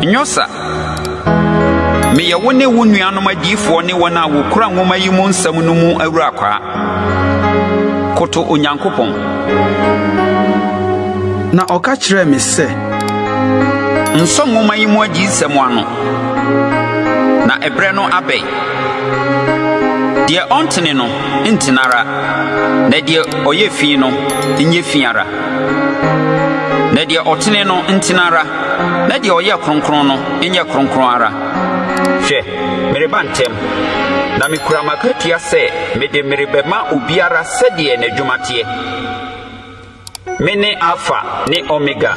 nyɛ ɔsa. Meyɛ wo ne wo nuanom adiyifoɔ ne wɔn a wɔkura nwoma yi mu nsɛm no mu awurakwaa. Koto Onyankopɔn. Na ɔka kyerɛɛ me sɛ. Nsɔ nwoma yi mu adiyisɛm ano, na ɛberɛ no abɛn. Deɛ ɔntene no ntene ara, na deɛ ɔyɛ fi no nyɛ fi ara. Na deɛ ɔtene no ntene ara, na deɛ ɔyɛ kronkron no nyɛ kronkron ara. Hwɛ, mereba ntɛm, na mekura m'akatua sɛ mede merebɛma obiara sɛdeɛ n'adwuma teɛ. Mene Alfa ne Omega,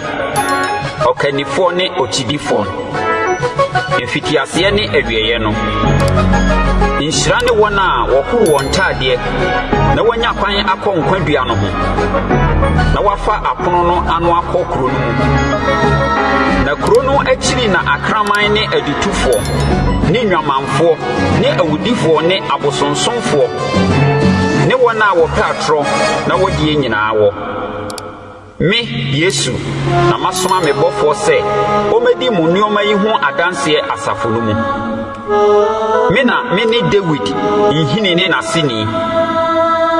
ɔkannifoɔ ne okyidifoɔ, mfitiaseɛ ne awieeɛ no. Nhyira ne wɔn a wɔhoro wɔn ntaadeɛ na wɔanya kwan akɔ nkwa dua no ho, na wɔafa apono no ano akɔ kuro no mu. Na kuro no akyiri na akraman ne adutofoɔ ne nnwamanfoɔ ne awudifoɔ ne abosonsomfoɔ ne wɔn a wɔpɛ atorɔ na wɔdie nyinaa wɔ. Me, Yesu, na masoma me bɔfoɔ sɛ ɔmmɛdi mo nneɛma yi ho adanseɛ asafo no mu. Me na mene Dawid nhini ne n'aseni,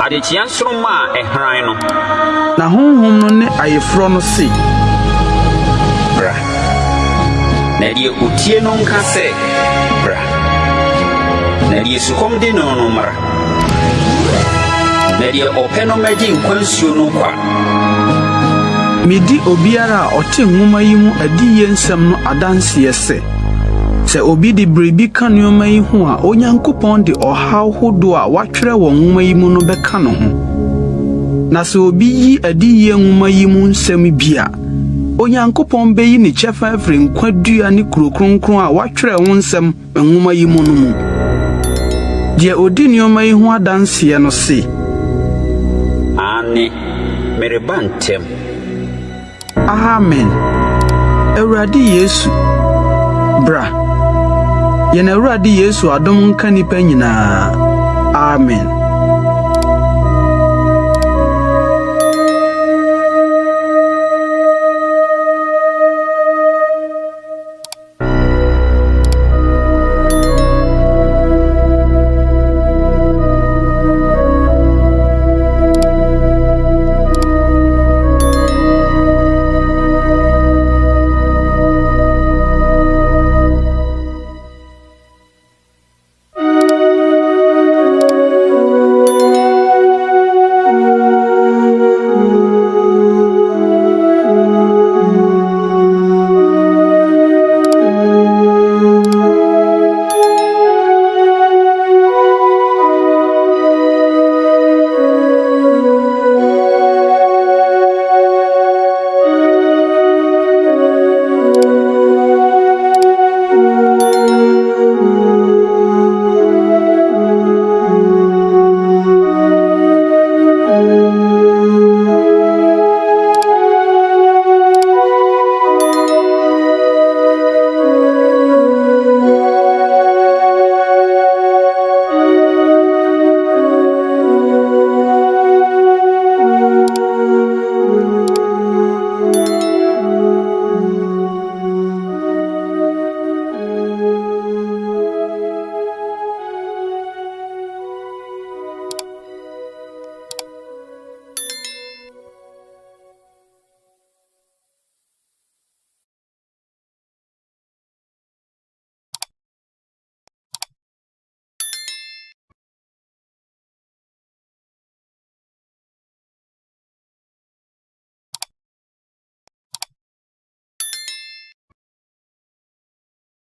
adekyeɛ nsoromma a ɛhran no. Na Honhom no ne ayeforɔ no se. Bra! Na deɛ ɔtie no nka sɛ, Bra! Na deɛ sukɔm de no no mmra, na deɛ ɔpɛ no mmɛgye nkwa nsuo no kwa. Medi obiara a ɔte nwoma yi mu adiyie nsɛm no adanseɛ sɛ, sɛ obi de biribi ka nneɛma yi ho a, Onyankopɔn de ɔhaw hodoɔ a wɔatwerɛ wɔ nwoma yi mu no bɛka ne ho. Na sɛ obi yi adiyie nwoma yi mu nsɛm bi a, Onyankopɔn beyi ne kyɛfa afiri nkwa dua ne kuro kronkron a wɔatwerɛ ho nsɛm nwoma yi mu no mu. Deɛ ɔdi nneɛma yi ho adanseɛ no se. Aane, mereba ntɛm. Amen! Awurade Yesu, bra! Yɛn Awurade Yesu adom nka nnipa nyinaa. Amen.